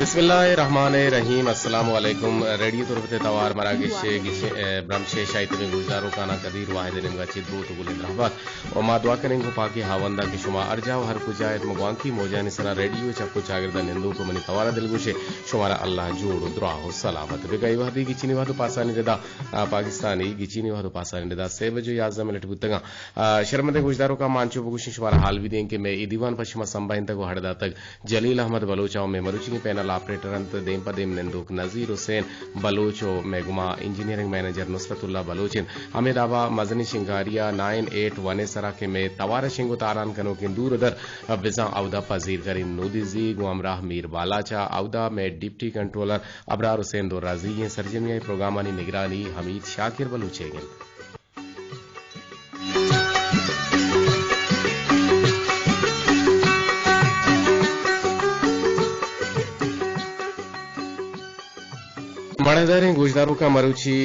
بسم اللہ الرحمن الرحیم۔ السلام علیکم۔ ریڈیو تربت ءِ توار مراگش ءِ گچ-، ءِ برمش ءِ شاہی تریں گوشداروکاناں قدیر واحد ءِ نیمگا چہ دروت ءُ گل ءُ درہبات۔ ءُ ما دعا کنیں گوں پاکیں ہاوندا کہ شما ہر جاہ ءُ ہر کجا ات، ماں گوانکی موجانی سرا ریڈیو ءِ چک ءُ چاگردا نندوک ءُ منی توارا دلگوش ات، شمارا اللہ جوڑ ءُ دراہ ءُ سلامت بکا۔ اے وہدی گچینی وہد ءُ پاسانی ردا، آ، پاکستانی گچینی وہد ءُ پاسانی ردا سے بج ءُ یازدہ منٹ بوتگاں۔ آ، شرمندیں گوشداروکاں ما انچو بگوشیں، شمارا حال بدیں کہ مئے اے دیوان پہ شما سمبہینتگ ءُ ہڑ داتگ جلیل احمد بلوچ ءَ ءُ مئے مروچیگیں پینل آپریٹر انت، دیم پہ دیم نندوک نذیر حسین بلوچ ءُ مئے گما انجینئرنگ مینیجر نصرت اللہ بلوچ انت۔ ہمے دابا مزنیں شنگاری ءَ نائن ایٹ ون ءِ سرا کہ مئے توار ءَ شنگ ءُ تالان کنوکیں دور ءُ در، بزاں اودا پذیر کریم نودیزی گوں ہمراہ میر بالاچ ءَ، اودا مئے ڈپٹی کنٹرولر ابرار حسین درازی ایں۔ سرجمی ءِ پروگرامانی نگرانی حمید شاکر بلوچ ئیگ انت۔ مڑاہداریں گوشداروکاں، مروچی،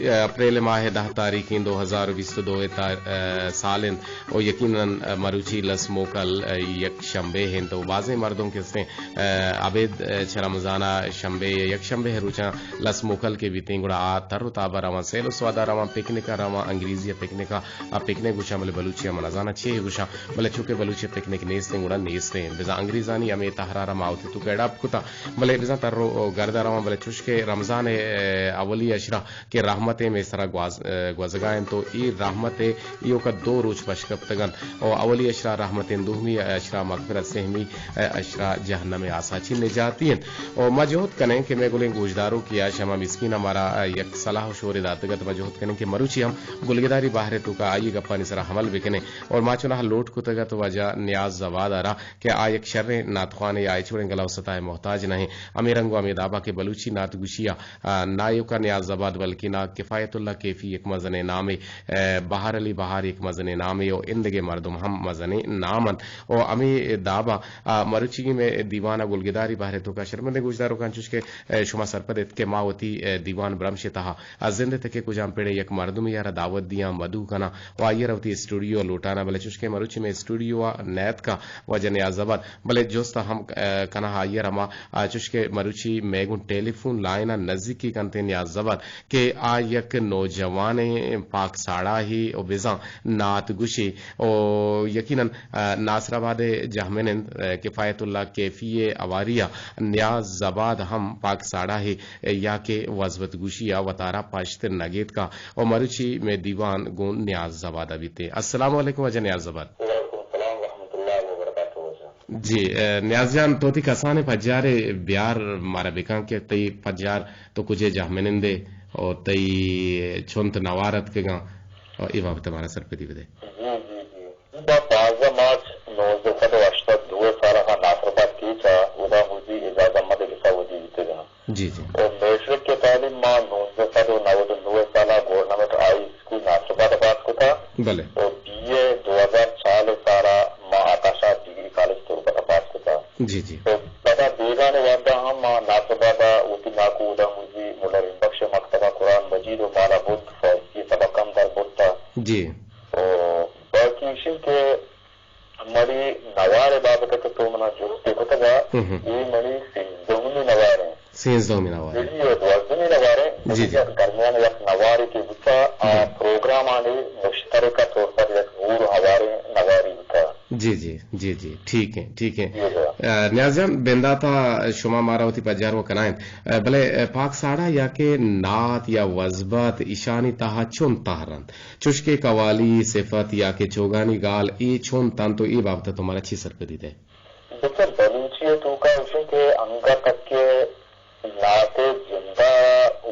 ءَ، اپریل ماہ ءِ دہ تاریخ ایں، دو ہزار بیست ءُ دو ءِ تا-، ءَ، سال انت ءُ یقیناً، ءَ، مروچی لس موکل، ءَ، یک شنبے انت ءُ بازیں مردم کہ استیں، ءَ، ابید، ءَ، چہ رمضان ءَ شنبے یا یک شنبے ءِ روچاں لس موکل کہ بیتیں، گڑا آ تر ءُ تاب ءَ رواں، سیل ءُ سواد ءَ رواں، پکنک ءَ رواں، انگریزی ءَ پکنک ءَ، آ پکنک گوشاں، بلے بلوچی ءَ من نزاناں چے گوشاں، بلے چونکہ بلوچی ءَ پکنک نیستیں، گڑا نیستیں۔ بزاں انگریزانی ہمے تہرار ءَ ما وتی توکا اڈاپٹ کتا، بلے بزاں تر ءُ گرد ءَ رواں، بلے چوش کہ رمضان ءِ، ءَ، اولی عشرہ کہ رحمت ءِ مئے سرا گواز-، ءَ، گوزگا انت ءُ اے رحمت ءِ ایوکا دو روچ پش کپتگ انت ءُ اولی عشرہ رحمت انت، دومی عشرہ مغفرت، سہمی، ءَ، عشرہ جہنم ءِ آساچی نجاتی انت۔ ءُ ما جہد کنیں کہ مئے گلیں گوشداروکے ءَ شما مسکین ءَ مارا، ءَ، یک صلاح ءُ شورے داتگ ات، ما جہد کنیں کہ مروچی ہم گلگداری بہر ءِ توکا آئی ءِ گپانی سرا عمل بکنیں۔ ءُ ما چوناہا لوٹ کتگ ات واجہ نیاز زباد ءَ را کہ آ یک شریں نعت خوانے یا ہچ وڑیں گلہ ءُ ستا ءِ محتاج نہ ایں۔ ہمے رنگ ءُ ہمے دابا کہ بلوچی نعت گوشی ءَ، آ، نا ایوکا نیاز زباد بلکیں نا کفایت اللہ کیفی یک مزنیں نامے، ءَ، بہار علی بہار یک مزنیں نامے ءُ ایندگہ مردم ہم مزنیں نام انت۔ ءُ ہمے دابا، آ، مروچیگیں مئے دیوان ءَ گلگداری بہر ءِ توکا شرمندیں گوشداروکاں چوش کہ، ءَ، شما سرپد ات کہ ما وتی، ءَ، دیوان برمش ءِ تہا ءَ، زند ءِ تک ءِ کجام پڑ ءِ یک مردمے ءَ را دعوت دیاں، مدعو کناں ءُ آئی ءَ را وتی اسٹوڈیو ءَ لوٹاناں، بلے چوش کہ مروچی مئے اسٹوڈیو ءَ نیاتکا واجہ نیاز زباد، بلے جست ءَ ہم، ءَ، کناں آئی ءَ را ما، ءَ، چوش کہ مروچی مئے گوں ٹیلی فون لائن ءَ نزیکی کنتیں نیاز زباد کہ آ یک نوجوانیں پاک ساڑاہے ءُ بزاں نعت گوشے ءُ یقیناً، ءَ، ناصر آباد ءِ جہمن انت، ءَ، کفایت اللہ کیفی ءِ ہواری ءَ نیاز زباد ہم پاک ساڑاہے یا کہ وزبت گوشی ءَ وتارا پشت نگیتکا ءُ مروچی مئے دیوان گوں نیاز زباد ءَ بیتیں۔ السلام علیکم واجہ نیاز زباد۔ وعلیکم السلام ورحمۃ اللہ وبرکاتہ واجہ۔ جی، ءَ، نیاز جان، تو وتی کسانیں پجارے بیار مارا بکن کہ تئی پجار تو کجے جہمنندے ءُ تئی چنت نوار اتکگاں ءُ اے بابت ءَ مارا سرپدی بدے۔ جی، جی، جی۔ با پانزدہ مارچ نوزدہ سد ءُ ہشتاد ءُ دو سال ءَ ناصر آباد کیچ ءَ ادا مزی اعجاز احمد ءِ گس ءَ ودی بیتگاں۔ جی، جی۔ ءُ میٹرک ءِ تعلیم ما نوزدہ سد ءُ نود ءُ نو سال ءَ گورنمنٹ ہائی اسکول ناصر آباد ءَ پاس کتا۔ بلے۔ ءُ بی اے دو ہزار چار ءِ سال ءَ ما عطا شاد ڈگری کالج تربت ءَ پاس کتا۔ جی، جی۔ ءُ پدا بیگانے وھد ءَ ہم ما ناصر آباد ءَ وتی ناکو ہدا مزی ملا رحیم بخش ءِ مکتب ءَ قرآن مجید ءُ مالا برت، فارسی ءِ سبق ہم در برتا۔ جی۔ ءُ باقی ایش انت کہ منی نوار ءِ بابت ءَ کہ تو منا جستے کتگ ءَ، ہم ہم۔ اے منی سیزدہمی نوار انت۔ سیزدہمی نوار۔ جی، اے دوازدہمی نوار انت۔ جی، جی۔ یک درمیان یک نوارے کہ بوتا، آ ہم۔ پروگرامانی مشترکہ طور پر یک ہور ہواریں نواری بوتا۔ جی، جی، جی، جی، ٹھیک ہے، ٹھیک ہے۔ جی، جی۔ ءَ، نیاز جان، بندات ءَ شما مارا وتی پجار ءَ کنائینت۔ ءَ، بلے، ءَ، پاک ساڑا یا کہ نعت یا وزبت ایشانی تہا چون تہر انت؟ چوشکہ قوالی، صفت یا کہ چوگانی گال اے چون تنت ءُ اے بابت ءَ تو مارا چی سرپدی دئے؟ بچار بلوچی ءِ توکا گوشیں کہ انگت کہ نعت ءِ جند ءَ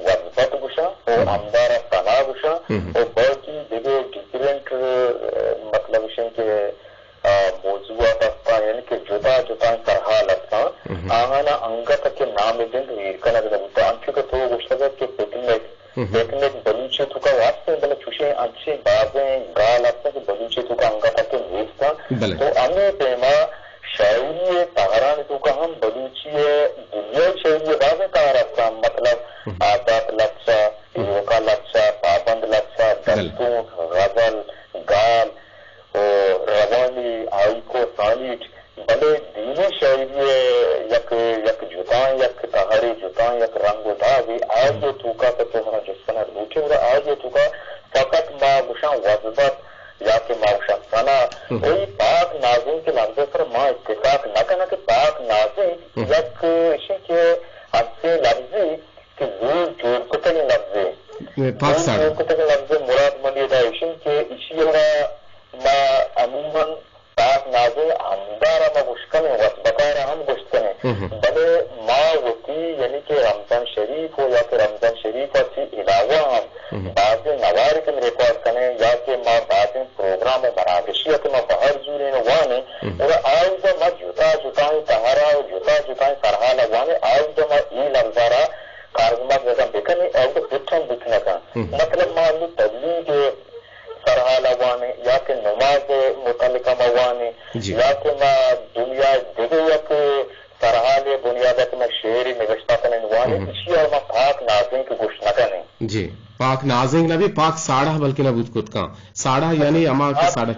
وزبت گوشاں ءُ ہم۔ ہمدار ءَ ثنا گوشاں ہم۔ ءُ باقی دگہ ڈیفرنٹ، ءَ، مطلب گوشیں کہ، آ، موضوعات ہستاں، یعنی کہ جتا جتا سرحال ہستاں، ہم۔ آہانا انگت کہ نام ءِ جند ایر کنگ نہ بوتا، انچو کہ تو گوشتگ کہ پکنک ہم۔ پکنک بلوچی ءِ توکا ہست انت، بلے چوشیں انچیں بازیں گال ہست انت کہ بلوچی ءِ توکا انگت کہ نیست انت۔ بلے۔ تو ہمے پیما شاعری ءِ تہرانی توکا ہم بلوچی ءِ دنیائی شاعری ءِ بازیں تہر ہست انت، مطلب ہم۔ آزات لچہ، ہم۔ ایوکا لچہ، پابند لچہ، بلے۔ دستونک، غزل، گال، ءُ روانی، ہائیکو، سانیٹ، بلے دینی شاعری ءِ یک، یک جتائیں یک تہرے، جتائیں یک رنگ و دابے، آئی ءِ توکا کہ تو منا جست کنگ لوٹے، گڑا آئی ءِ توکا فقط ما گوشاں وزبت یا کہ ما گوشاں ثنا، اے پاک نازینک لفظ ءِ سر ما اتفاق نہ کناں کہ پاک نازینک یک ایشی کہ ہستیں لفظے کہ زور جوڑ کتگیں لفظے۔ پاک زور ساڑا۔ جوڑ کتگیں لفظے مراد منی ادا ایشی کہ ایشی ءَ را ما عموماً پاک نازیں ہمدار ءَ ما گوشت کنیں، وسبتار ءَ ہم گوشت کنیں، بلے ما وتی یعنی کہ رمضان شریف و یا کہ رمضان شریف ءَ چی علاوہ ہم بازیں نوارے کہ ریکارڈ کنیں یا کہ ما بازیں پروگرام و مراگشی ءَ کہ ما بہر زوریں و وانیں، گڑا آودا ما جتا جتائیں تہرا و جتا جتائیں سرحال ءَ وانیں، آودا ما اے لفظ ءَ را کارزمرز اگاں بکنیں، آودا بٹ ہم بوت نہ کن۔ مطلب ما انو تبلیغ سرحال ءَ وانیں یا کہ نماز ءِ متعلق ءَ ما وانیں، جی۔ یا کہ ما دنیا ءِ دگہ یک سرحالے بنیاد ءَ کہ ما شعرے نبشتہ کنیں وانیں، ایشی ءَ ما پاک نازینک گوشت نہ کنیں۔ جی، پاک نازینک نہ بی، پاک ساڑہ بلکہ نہ بوت کت کن۔ ساڑہ یعنی ہما کہ ساڑہ،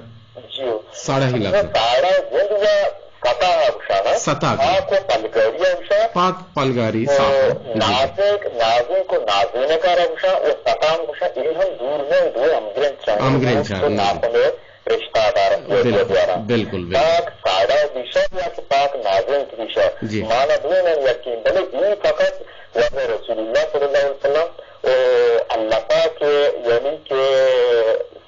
جی۔ ساڑہ ہی لفظ۔ ساڑہ جند یا ستا ءَ گوشاں نا۔ ستا۔ پاک و پلگاری ءَ گوشاں۔ پاک پلگاری، و صاف۔ جی، جی۔ نازینک، نازینک و نازینک ءَ را گوشاں و ستا ہم گوشاں، اے ہم دور نہ، دوئیں ہمگرنچ اَنت۔ ہمگرنچ اَنت، جی۔ ناکو ءِ رشتہ دار اَنت، بالکل، بالکل، بالکل۔ پاک ساڑہ بیشہ یا کہ پاک نازینک بیشہ۔ جی۔ مانا دوئیں یکیں، بلے اے فقط واجہ رسول اللہ صلی اللہ علیہ وسلم و اللہ پاک ءِ یعنی کہ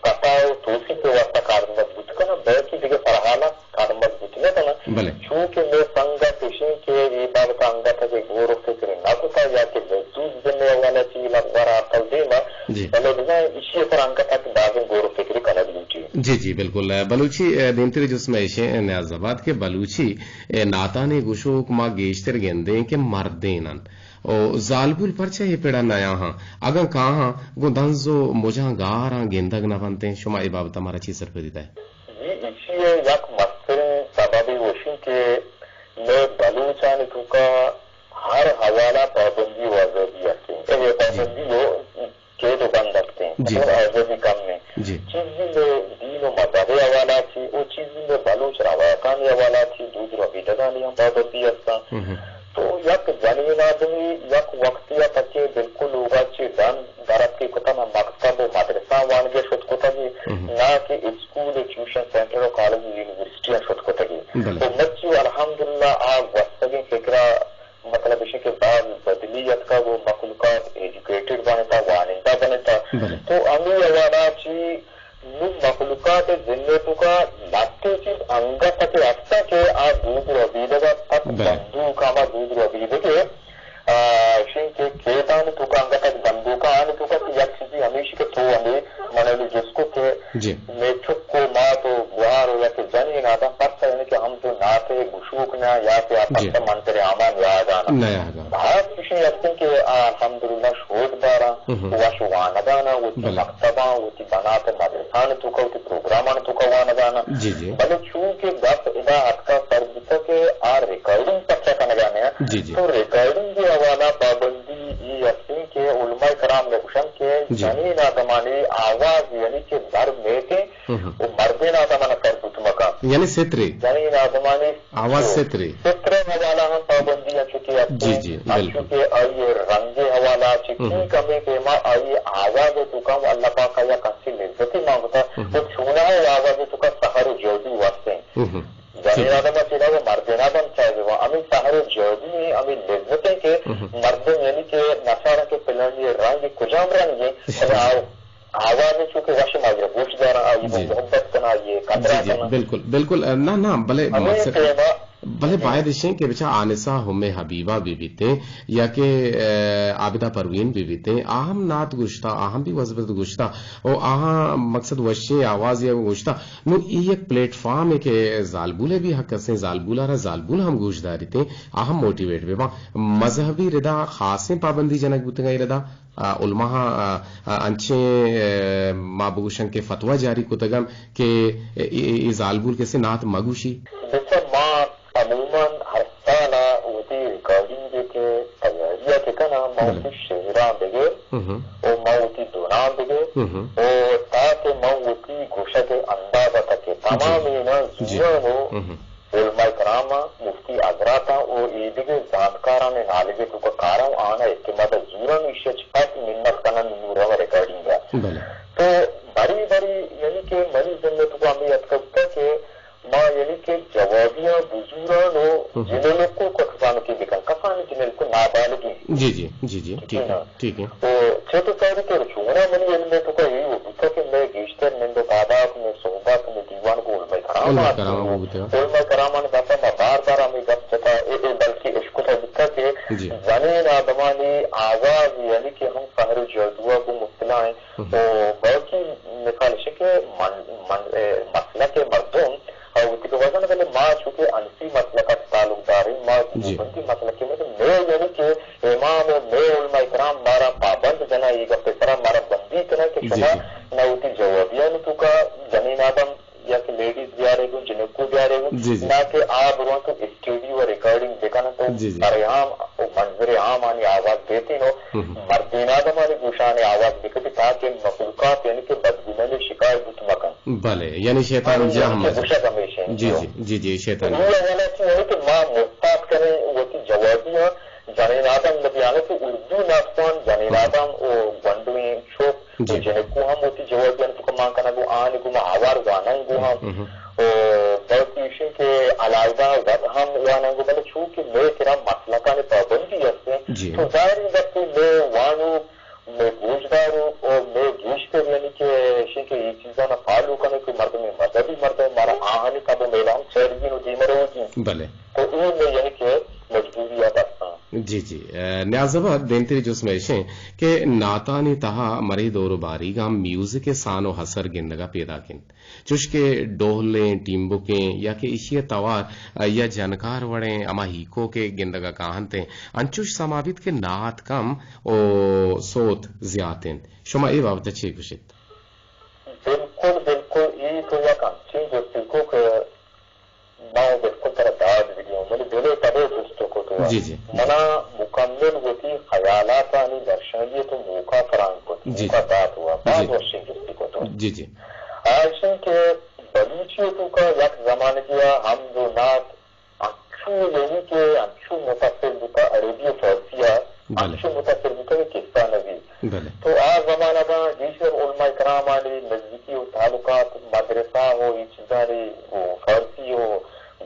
ستا و توسیپ ءِ واسطہ کارمرز بوت کناں، بلکہ دگہ سرحالاں کارمرز بوت نہ کناں۔ بلے۔ چونکہ مئے سنگت ایشیں کہ اے بابت ءَ انگت ءَ کہ غور و فکر نہ کتا یا کہ محدود ذہن ءِ حوالہ چہ اے لفظ ءَ را اتکگ دیما، جی۔ بلے بزاں ایشی ءِ سر ءَ انگت ءَ کہ بازیں غور و فکرے کنگ لوٹی۔ جی، جی، بالکل۔ بلوچی، اے، دیمتری جست مئے ایشیں نیاز آباد کہ بلوچی، اے، نعتانی گشوک ما گیشتر گندیں کہ مردین اَنت۔ او زالبول پرچا اے پڑ ءَ نیاہاں؟ اگاں کاہاں، گوں دنز و مجاں گاراں گندگ نہ بنتیں۔ شما اے بابت ءَ مارا چی سرپدی دئے؟ جی، ایشی ءِ یک مستریں سببے وشیں کہ مئے بلوچانی توکا ہر حوالہ پابندی و آزادی ہستیں۔ اے پابندی و قید و بند ہستیں۔ جی۔ اور آزادی کم ایں۔ جی۔ چیزی مئے دین و مذہب ءِ حوالہ چی، او چیزی مئے بلوچ روایتانی حوالہ چی، دود ربیدگانی ہم پابندی ہستاں۔ تو یک جنین آدمی یک وقتی ءَ تکے بالکل لوگا چی ڈن در اتکے کتہ، نہ مکتب و مدرسہ وانگے شت کتگی، نہ کہ اسکول و ٹیوشن سینٹر و کالج و یونیورسٹی ءَ شت کتگی۔ بلے۔ تو مرچی الحمدللہ آ گوستگیں فکرا مطلب ایشی کہ باز بدلی اتکگ و مخلوقات ایجوکیٹڈ بنتا، وانندہ بنتا۔ بلے۔ تو ہمے حوالہ چی نوں مخلوقات ءِ ذہن ءِ توکا لہتے چیز انگت کہ ہستاں کہ آ دود ربیدگ ءَ پد بندوک، ہما دود ربیدگ ءِ، آ، شین کہ کیدانی توکا انگت بندوک آنی توکا کہ یک چیزی ہمیشی کہ تو ہمے منانی جست کو کہ جی۔ مئے چک و مات و گوہار و یا کہ جنین آدم پرچا یعنی کہ ہم تو نعت ءِ گشوک نہ یا کہ آ جی۔ پرچا منتر آمان یاد آنا۔ نہ یاد آنا۔ باز چوشیں ہستیں کہ آ الحمدللہ شوق داراں، وش وانگانا، وتی بلے۔ مکتباں، وتی بنات مدرسان توکا، وتی پروگرامان توکا وانگانا۔ جی، جی۔ بلے چونکہ گپ ادا اتکا سر بوتا کہ آ ریکارڈنگ پرچا کنگا نیا، جی، جی۔ تو ریکارڈنگ ءِ حوالہ پابندی ای ہستیں کہ علماء کرام نے گوشن کہ جی۔ جنین آدمانی آواز یعنی کہ در میتیں و مردین آدمان سر بوت مکن۔ یعنی سترے۔ جنین آدمانی آواز سترے۔ سترے حوالہ ہم پابندی انچو کہ جی، جی، بالکل۔ انچو کہ آئی رنگ حوالہ چی ٹھیک ہمیں پیما آئی آواز توکا اللہ پاک آیا کسی لذتی مانگتا۔ تو چونا ہے آواز توکا سحر و جادو واسطے۔ جنین آدم چی نہ، مردین آدم چاہے وہ ہمیں سحر و جادو ہیں، ہمیں لذت ہے کہ مردم یعنی کہ نسارا کہ پلانی رنگ کجام رنگ ہے، آواز چونکہ وش ما یہ گوش دارا، آئی جی۔ محبت کنا، یہ جی، قدرہ جی، کنا۔ بالکل، بالکل، نہ، نہ، بلے ہمیں مقصد، پیما بلے جی۔ باید اشیں کہ بچا آنسا ہمیں حبیبہ بھی بیتے یا کہ، اے، عابدہ پروین بھی بیتے، آہم نعت گوشتا، آہم بھی وزبت گوشتا، او آہاں مقصد وشیں آواز یا گوشتا۔ نوں اے یک پلیٹ فارم ہے کہ زالبول ہے بھی حق ہستیں، زالبول آرا زالبول ہم گوش داریتے، آہم موٹیویٹ بے با۔ مذہبی ردا خاصیں پابندی جنگ بوتگا اے ردا۔ آ، علماء، آ، آ، انچیں، آ، ما بگوشن کہ فتویٰ جاری کتگ انت کہ اے، اے، اے زالبول کسے نعت مگوشی۔ بچہ ما عموماً ہر سال ء وتی ریکارڈنگ ء کہ تیاری ء کہ کناں، ما بلے۔ وتی شعراں بگر و ما وتی دناں بگر و تاکہ ما وتی گوشگ ء انداز ء تک ء جی۔ تمامیں جی۔ زوراں و علماء امام ءَ، مفتی حضرات ءَ ءُ اے دگہ زانتکارانی نالگ ءِ توکا کاراں، آہاں اعتماد ءَ زوراں، ایشی ءَ چہ پد منت کناں نوں رو ریکارڈنگ ءَ۔ بلے۔ تو بری بری یعنی کہ منی ذہن ءِ توکا ہمے اتکگ بوتگ کہ ما یعنی کہ جوابیاں بزوراں ءُ ہم۔ جنلکو کسانکے بکن، کسانیں جنلکو نابالغیں۔ جی، جی، جی، جی، ٹھیک ہے نا؟ ٹھیک ہے۔ تو چہ تو ساری طور چونا منی علم ءِ توکا اے بوتگ کہ مئے گیشتر نند ءُ پاداک، مئے صحبت، مئے دیوان گوں علماء کرام علماء آتکگ۔ کرام بوتگ۔ علماء کرامانی گپ ءَ ما بار بار ہمے گپ جتا، اے، اے بلکہ اشکتا بوتگ کہ جی۔ زنین آدمانی آواز یعنی کہ ہم سحر ءُ جادو ءَ گوں مبتلا ایں۔ ہم۔ ءُ باقی مثال ایش کہ من، من، اے، مسلک ءِ مردم ءَ وتی گوزن، بلے ما چونکہ حنفی مسلک ءَ تعلق داریں، ما جی۔ دیوبندی مسلک ءِ مردم، مئے یعنی کہ امام ءُ مئے علماء کرام مارا پابند جناں، اے گپ ءِ سرا مارا بندی کناں کہ جی، شما جی۔ نہ وتی جوابیانی توکا زنین آدم یا کہ لیڈیز بیارے گوں، جنکو بیارے گوں، جی، جی۔ نہ کہ آ برواں تو اسٹوڈیو ءَ ریکارڈنگ بکناں تو جی، جی۔ برای عام ءُ منظر عام آنی آواز بیتیں ءُ ہم۔ مردین آدمانی گوشانی آواز بکپی تاکہ مخلوقات یعنی کہ بدگمانی شکار بوت مکن۔ بلے، یعنی شیطان ہاں، جاہ یعنی کہ مزن۔ گوشگ ہمیش ایں، جی، جی۔ جی، جی، جی، شیطان ہمے جاہ۔ حوالہ سے یعنی کہ ما محتاط کنیں وتی جوابیاں، زنین آدم لبیانہ کہ اردو ناتوان زنین ہم۔ آدم ءُ گونڈویں چک جی۔ ءُ جنکو ہم وتی جوابیانی توکا مان کنگ ءُ آنی گوما ہوار وانگ ءُ ہم۔ ہم۔ ءُ بلکہ ایشی کہ علیحدہ وت ہم وانگ ءُ، بلے چونکہ مئے کرا مسلکانی پابندی ہستیں، جی۔ تو ظاہریں گپے مئے وانوک، مئے گوشداروک ءُ مئے گیشتر یعنی کہ ایشی کہ اے چیزانا فالو کنیں کہ مردم مذہبی مردم مارا آہانی تب ءُ میل ہم چیرگی ءُ دیما روگی۔ بلے۔ تو اے مئے یعنی کہ مجبوریات ہستاں۔ جی، جی۔ اے، نیاز زبا، دیمتری جست مئے ایش ایں کہ نعتانی تہا مرے دور ءُ باریگ ءَ ہم میوزک ءِ سان ءُ اثر گندگ ءَ پیداک انت۔ چوش کہ ڈولیں، ٹیمبکیں یا کہ ایشی ءِ توار، اے، یا جنکار وڑیں ہما ہیکو کہ گندگ ءَ کاہنت ایں، انچوش سما بیت کہ نعت کم ءُ سوت زیات انت۔ شما اے بابت ءَ چے گوشیت؟ بالکل، بالکل، اے تو یک انچیں جستے کو کہ ما بالکل ترا داد بدیاں، منی دل ءِ تب ءَ جست ءَ کت ءُ جی، جی۔ منا مکمل وتی خیالاتانی درشانی ءِ تو موقع فراہم کت، جی، موقع جی۔ دات ءُ جی۔ باز وشیں جستے کت۔ جی، جی۔ آ ایش انت کہ بلوچی ءِ توکا یک زمانگے ءَ حمد ءُ نعت انچو یعنی کہ انچو متاثر بوتا عربی ءُ فارسی ءَ، بلے۔ انچو متاثر بوتا کہ کسہ نہ بیت۔ بلے۔ تو آ زمانگاں گیشتر علماء کرامانی نزدیکی ءُ تعلقات مدرسہ ءُ اے چیزانی گوں فارسی ءُ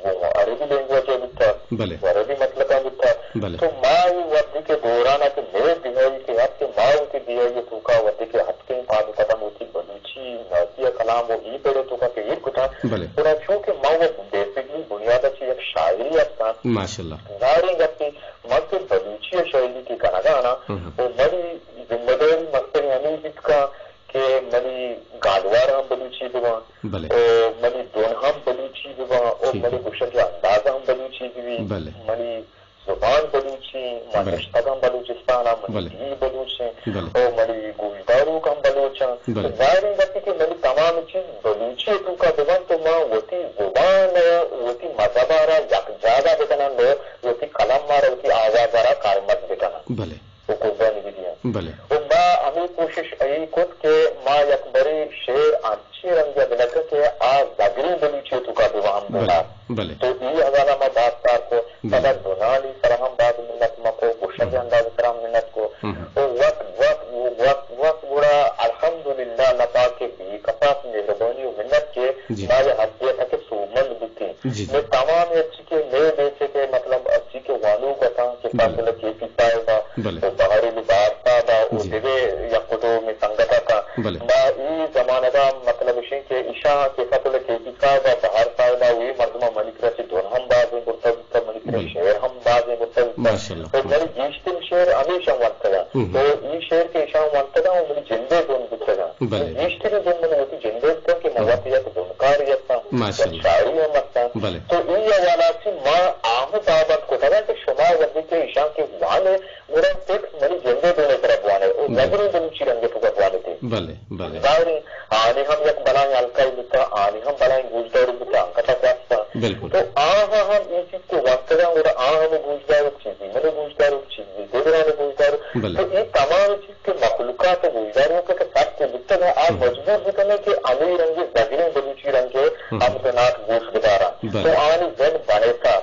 گوں عربی لینگویج ءَ بوتا، بلے۔ گوں عربی مسلکاں بوتا۔ بلے۔ تو ما اے وھدی کہ دوران ءَ کہ مئے دیہائی کہ ات کہ ما وتی دیہائی ءِ توکا وھدی کہ اتکیں پاد ءُ پدا وتی بلوچی نعتیہ کلام ءُ اے پڑ ءِ توکا کہ ایر کتاں، بلے۔ گڑا چونکہ ما وت بیسکلی بنیاد ءَ چہ یک شاعرے ہستاں۔ ماشاءاللہ۔ ظاہریں گپے، من کہ بلوچی ءَ شاعری کہ کنگا آں، ہم۔ ءُ منی ذمہ داری مستریں ہمے بیت کن کہ منی گالوار ہم بلوچی بباں، بلے۔ ءُ منی دن ہم بلوچی بباں، ءُ ٹھیک۔ منی گوشگ ءِ انداز ہم بلوچی ببی، بلے۔ منی زبان بلوچی، ما بلے۔ نشتگاں بلوچستان ءَ، منی بلے۔ ڈیھ بلوچ ایں، بلے۔ ءُ منی گوشداروک ہم بلوچ اَنت۔ بلے۔ ظاہریں گپے کہ منی تمام چیز بلوچی ءِ توکا بہ بنت تو ما وتی زبان ءُ وتی مذہب ءَ را یک جاگہ بکناں ءُ وتی قلم ءَ را وتی آواز ءَ را کارمرز بکناں۔ بلے۔ ءُ قربانی بدیاں۔ بلے۔ ءُ ما ہمے کوشش اے کت کہ ما یک برے شعر انچیں رنگے ءَ بنکن کہ آ زگریں بلوچی ءِ توکا بہ بنت۔ بلے۔ بلے۔ تو اے حوالہ ما باز کار کو، بلے۔ پدا دنانی سرا ہم باز منت ما کو، گوشگ ءِ ہم۔ انداز ءِ سرا ہم منت کو۔ ہم۔ ءُ وت، وت، وت، وت گڑا الحمدللہ اللہ پاک ءِ بے کساس مہربانی ءُ منت کہ جی۔ ما اے حدے ءَ تک سوبمند بوتیں۔ جی، جی۔ مئے تمام ہرچی کہ مئے بیچ ءَ کہ مطلب ہرچی کہ وانوک اتاں، کساس بلے۔ اللہ کے پی صاحب ءَ، بلے۔ ءُ بہار علی بہار صاحب ءَ، ءُ جی۔ دگہ یک دو مئے سنگت اتاں۔ بلے۔ ما اے زمانگ ءَ مطلب اش انت کہ ایشاں کساس اللہ کے پی صاحب ءَ، بہار صاحب ءَ، ءُ اے مردماں منی کرا چہ دن ہم بازیں برتگ بوتگ، منی کرا بلے۔ شعر ہم بازیں برتگ بوتگ۔ ماشاءاللہ۔ ءُ منی گیشتریں شعر ہمیشاں ونتگ اَنت۔ ہم۔ ءُ اے شعر کہ ایشاں ونتگ اَنت، ءُ منی جند ءِ دن بوتگ اَنت۔ بلے۔ گیشتریں دن من وتی جند ءِ بوتگ کہ من ہم۔ وت یک بنکارے ہستاں، بلے۔ یک شاعرے ہم ہستاں۔ بلے۔ تو اے حوالہ ءَ چہ ما آہاں پابند کتگ اَنت کہ شما وھدے کہ ایشاں کہ وان ئے، گڑا فکس منی جند ءِ دن ءِ سرا بوان ئے، ءُ بلے۔ زگریں بلوچی رنگ ءِ توکا بوان ئے۔ بلے، بلے۔ ظاہر اِنت، آنی ہم یک بلائیں حلقہ ئے بوتہ، آنی ہم بلائیں گوشداروک بوتہ، انگت ءَ کہ ہستاں۔ بالکل۔ تو آہاں ہم اے چیز کہ ونتگ اَنت، گڑا آہاں ہم گوشداروک چیزے، منی گوشداروک چیزے، دگرانی گوشداروک۔ بلے۔ تو اے تمام چیز کہ مخلوقات ءِ گوشداروک کہ سک بوتگ اَنت، آ ہم۔ مجبور بوتگ اَنت کہ ہمے رنگیں زگریں بلوچی رنگیں ہم۔ حمد ءُ نعت گوش بداراں۔ بلے۔ تو آنی ذہن بنیتہ،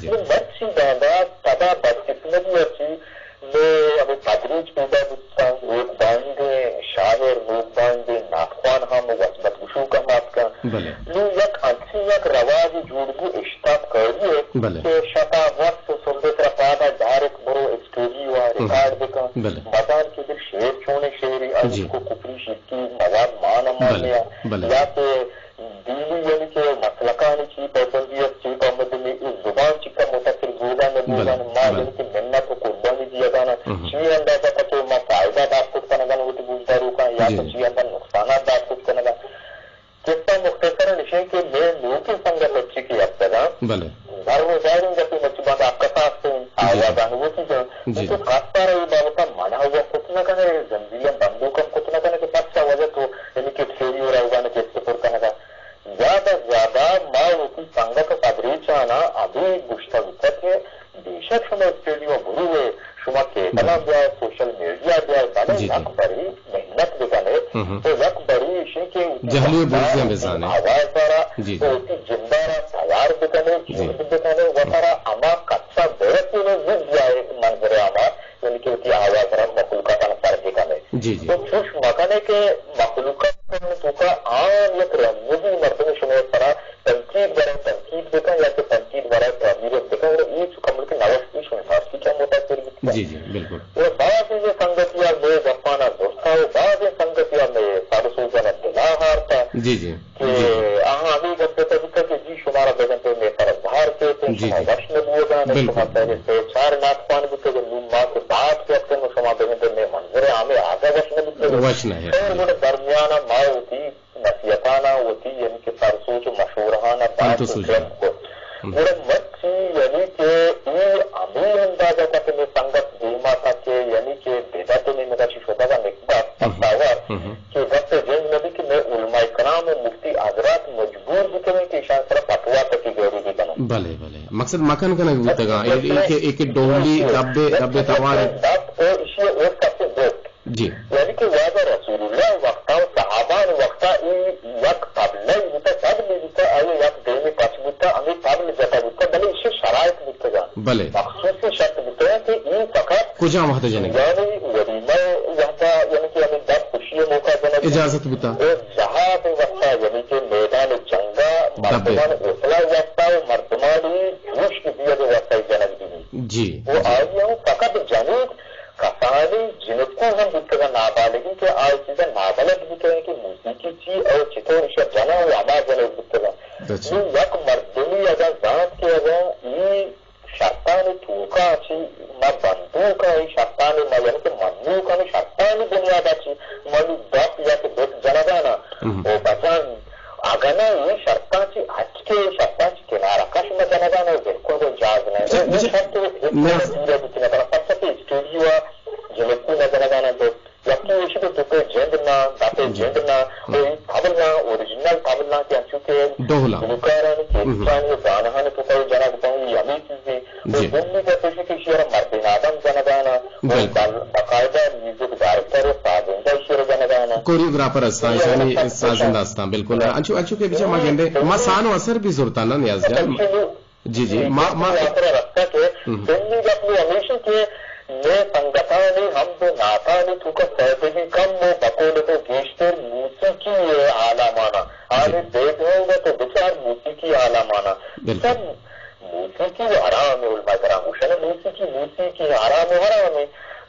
جی۔ نوں مرچی باندا پدا بدقسمتی ءَ چی مئے ہمے تدریج پیدا بوتاں، نوک بائندیں شاعر، نوک بائندیں نعت خوان ہم وت بدگشوک ہم آتکاں۔ بلے۔ نوں یک انچیں یک رواجے جوڑ بو اشتاپ کاری ءِ بلے۔ کہ شپا وت سہب ءِ سرا پادا ڈائریکٹ برو اسٹوڈیو ءَ ہم۔ ریکارڈ بکن۔ بلے۔ مزان کہ دل شعر چونیں شعرے، جی۔ آئی کو کپری شکی مواد مان بلے۔ مانے بلے۔ یا کہ دینی یعنی کہ مسلکانی چی پابندی است، چی پابندی نہیں، اس زبان چی کا متاثر بوگا نہ بوگا، بلے، ما بلے۔ یعنی کہ منت و قربانی دیا گانا، ہم۔ چی اندازہ تک ما فائدہ دار کت کنگا وتی گوشداروکاں، یا جی، تو جی۔ چی اندر نقصانات دار کت کنگا۔ قصہ مختصراً اشیں کہ مئے نوکیں سنگت اچی کہ اتکگاں۔ بلے۔ زر و زائریں گپے مرچی باندا اکساس ہیں، جی، جی۔ آوازان وتی جان۔ جی، تو جی۔ خاص طور یہ بابتا منع ہوا کت نہ کنے، زنجیریں بندوکم کت نہ کنے کہ پرچا وجہ تو یعنی کہ اسٹوڈیو روگانے کہ اسے پر کنگا۔ زیادہ زیادہ ما وتی سنگت و پدریچانا ابھی گوشتہ بوتہ کہ بے شک شما اسٹوڈیو برو ئے، شما کیبلاں، ہم۔ بیائے، سوشل میڈیا بیائے، بلے، جی، جی۔ یک بری محنت بکنے، ہم، ہم۔ تو یک بری اشیں کہ وتی جہلی و برزیاں بزانے۔ آواز دارا، جی، تو جی۔ وتی جندارا تیار بکنے، جی۔ جہد بکنے، وتارا ہما کچا برسینے، زیائے منظر ہما یعنی کہ وتی آواز را مخلوقاتان سر بکنے۔ جی، جی۔ تو چوش مکنے کہ مخلوقات توکا عام یک رمزی مردم شمئے سرا تنقید برای تنقید بکن یا کہ تنقید برای تعمیر بکن، و اے چو کمل کہ نوشتی شمئے فارسی چا متاثر بیت۔ جی، جی، بالکل۔ و بعض یہ سنگتی یا مئے گپانا زرتا و بعض یہ سنگتی یا مئے سر سوچانا دلا ہارتا۔ جی، جی۔ کہ جی، جی۔ آہاں ہمے گپ جتا بوتگ کہ جی شمارا بگندے مئے سر ءَ زہر کیت، جی، شما جی۔ وش نہ بوگا، نہ بالکل۔ شما پہلے سے چار نعت خوان بوتگ، نوں ما کہ بات کیت کہ شما بگندے مئے منظر ءَ ہمے آگا وش نہ بوتگ۔ وش نہ ہے۔ خیر، گڑا درمیان ءَ ما وتی نصیحتانا وتی یعنی کہ سر سوچ و مشورہانا ہم تو بات سوچ کم کت۔ ہم۔ گڑا مرچی یعنی کہ اے ہمے اندازہ تک مئے سنگت دیما تک کہ یعنی کہ بدعت نیمگا چی شدگا نکبت ہم۔ تصور ہم۔ کہ گپ ءِ جند نہ بیت کہ مئے علماء کرام و مفتی حضرات مجبور بوتگیں کہ ایشان سرا فتویٰ تکی گیری بکنن۔ بلے، بلے۔ مقصد مکن کنگ بوتگاں۔ اے، اے کہ، اے کہ ڈولی دب، دب توار۔ دب او ایشی اور کسے گوشت۔ جی۔ یعنی کہ واجہ رسول اللہ وقتا و صحابان وقتا اے یک طبلہ بوتا، طبل بوتا، آئی یک دیمی پچ بوتا، ہمیں طبل جتا بوتا، بلے ایشی شرائط بوتگاں۔ بلے۔ مخصوصیں شرط بوتگاں کہ اے فقط کجام وہد جنگ؟ یعنی ولیمہ وہدا، یعنی کہ ہمیں دب خوشی موقع جنگ۔ اجازت بوتا۔ او جہاد وقتا، یعنی کہ میدان جنگا دبے۔ مردمان اطلاع وقتا و مردمانی جوش کی دیگ وقتا جنگ بی۔ جی، او جی۔ آئی ہم فقط جنوب کسانی جنکو ہم بوتگاں نابالغی کہ آئی چیزا نابلد بوتگاں کہ موسیقی چی او چطور ایشا جناں و ہما جنوک بوتگاں۔ اچھا۔ نوں یک مردمی اگاں زانت کہ اگاں ای شرطانی توکا چی ما بندوکاں، ای شرطانی ما یعنی کہ منوکانی شرطانی بنیادا چی منو دپ یا کہ دپ جنگانا ہم۔ او بجن اگاں نہ ای شرطاں چی ہچ کہ ای شرطاں چی کنارہ کش ما جنگانا او بالکل گنجاز نہ۔ بچا، او بچا، شرط ہچ نیاز۔ پورا بیتی نہ کنا پرچا کہ اسٹوڈیو آ جنکو ما جنگانا تو یکی ایشی کہ توکے جند نا، دپے جی۔ جند نا، ہم۔ اے طبل نا، اوریجنل طبل نا کہ انچو کہ ڈولا۔ گلوکارانی ہم۔ کیسٹانی و گانہانی توکا جنگ بتاؤں، یہ ہمیں چیزیں۔ جی۔ دومی گپ ایشی کہ ایشی را مردین آدم جنگانا، و بل۔ بل-، باقاعدہ میوزک ڈائریکٹر و سازندہ ایشی را جنگانا۔ کوریوگرافر ہستاں، ایشانی سازندہ ہستاں، بالکل۔ انچو، انچو کہ بچا ما گندے، ما سان و اثر بھی زرتا نا نیاز جان۔ جی، جی، ما، ما آخر رکھتا کہ ہم۔ سنی گپ نو ہمیشی کہ مئے سنگتانی حمد و نعتانی توکا سیدگی کم و بقول تو گیشتر موسیقی عالمانا۔ آنے جی۔ بیک گراؤنڈ تو بچار موسیقی عالمانا۔ بالکل۔ سب موسیقی و حرام علماء کرام گوشن موسیقی، موسیقی حرام و حرام۔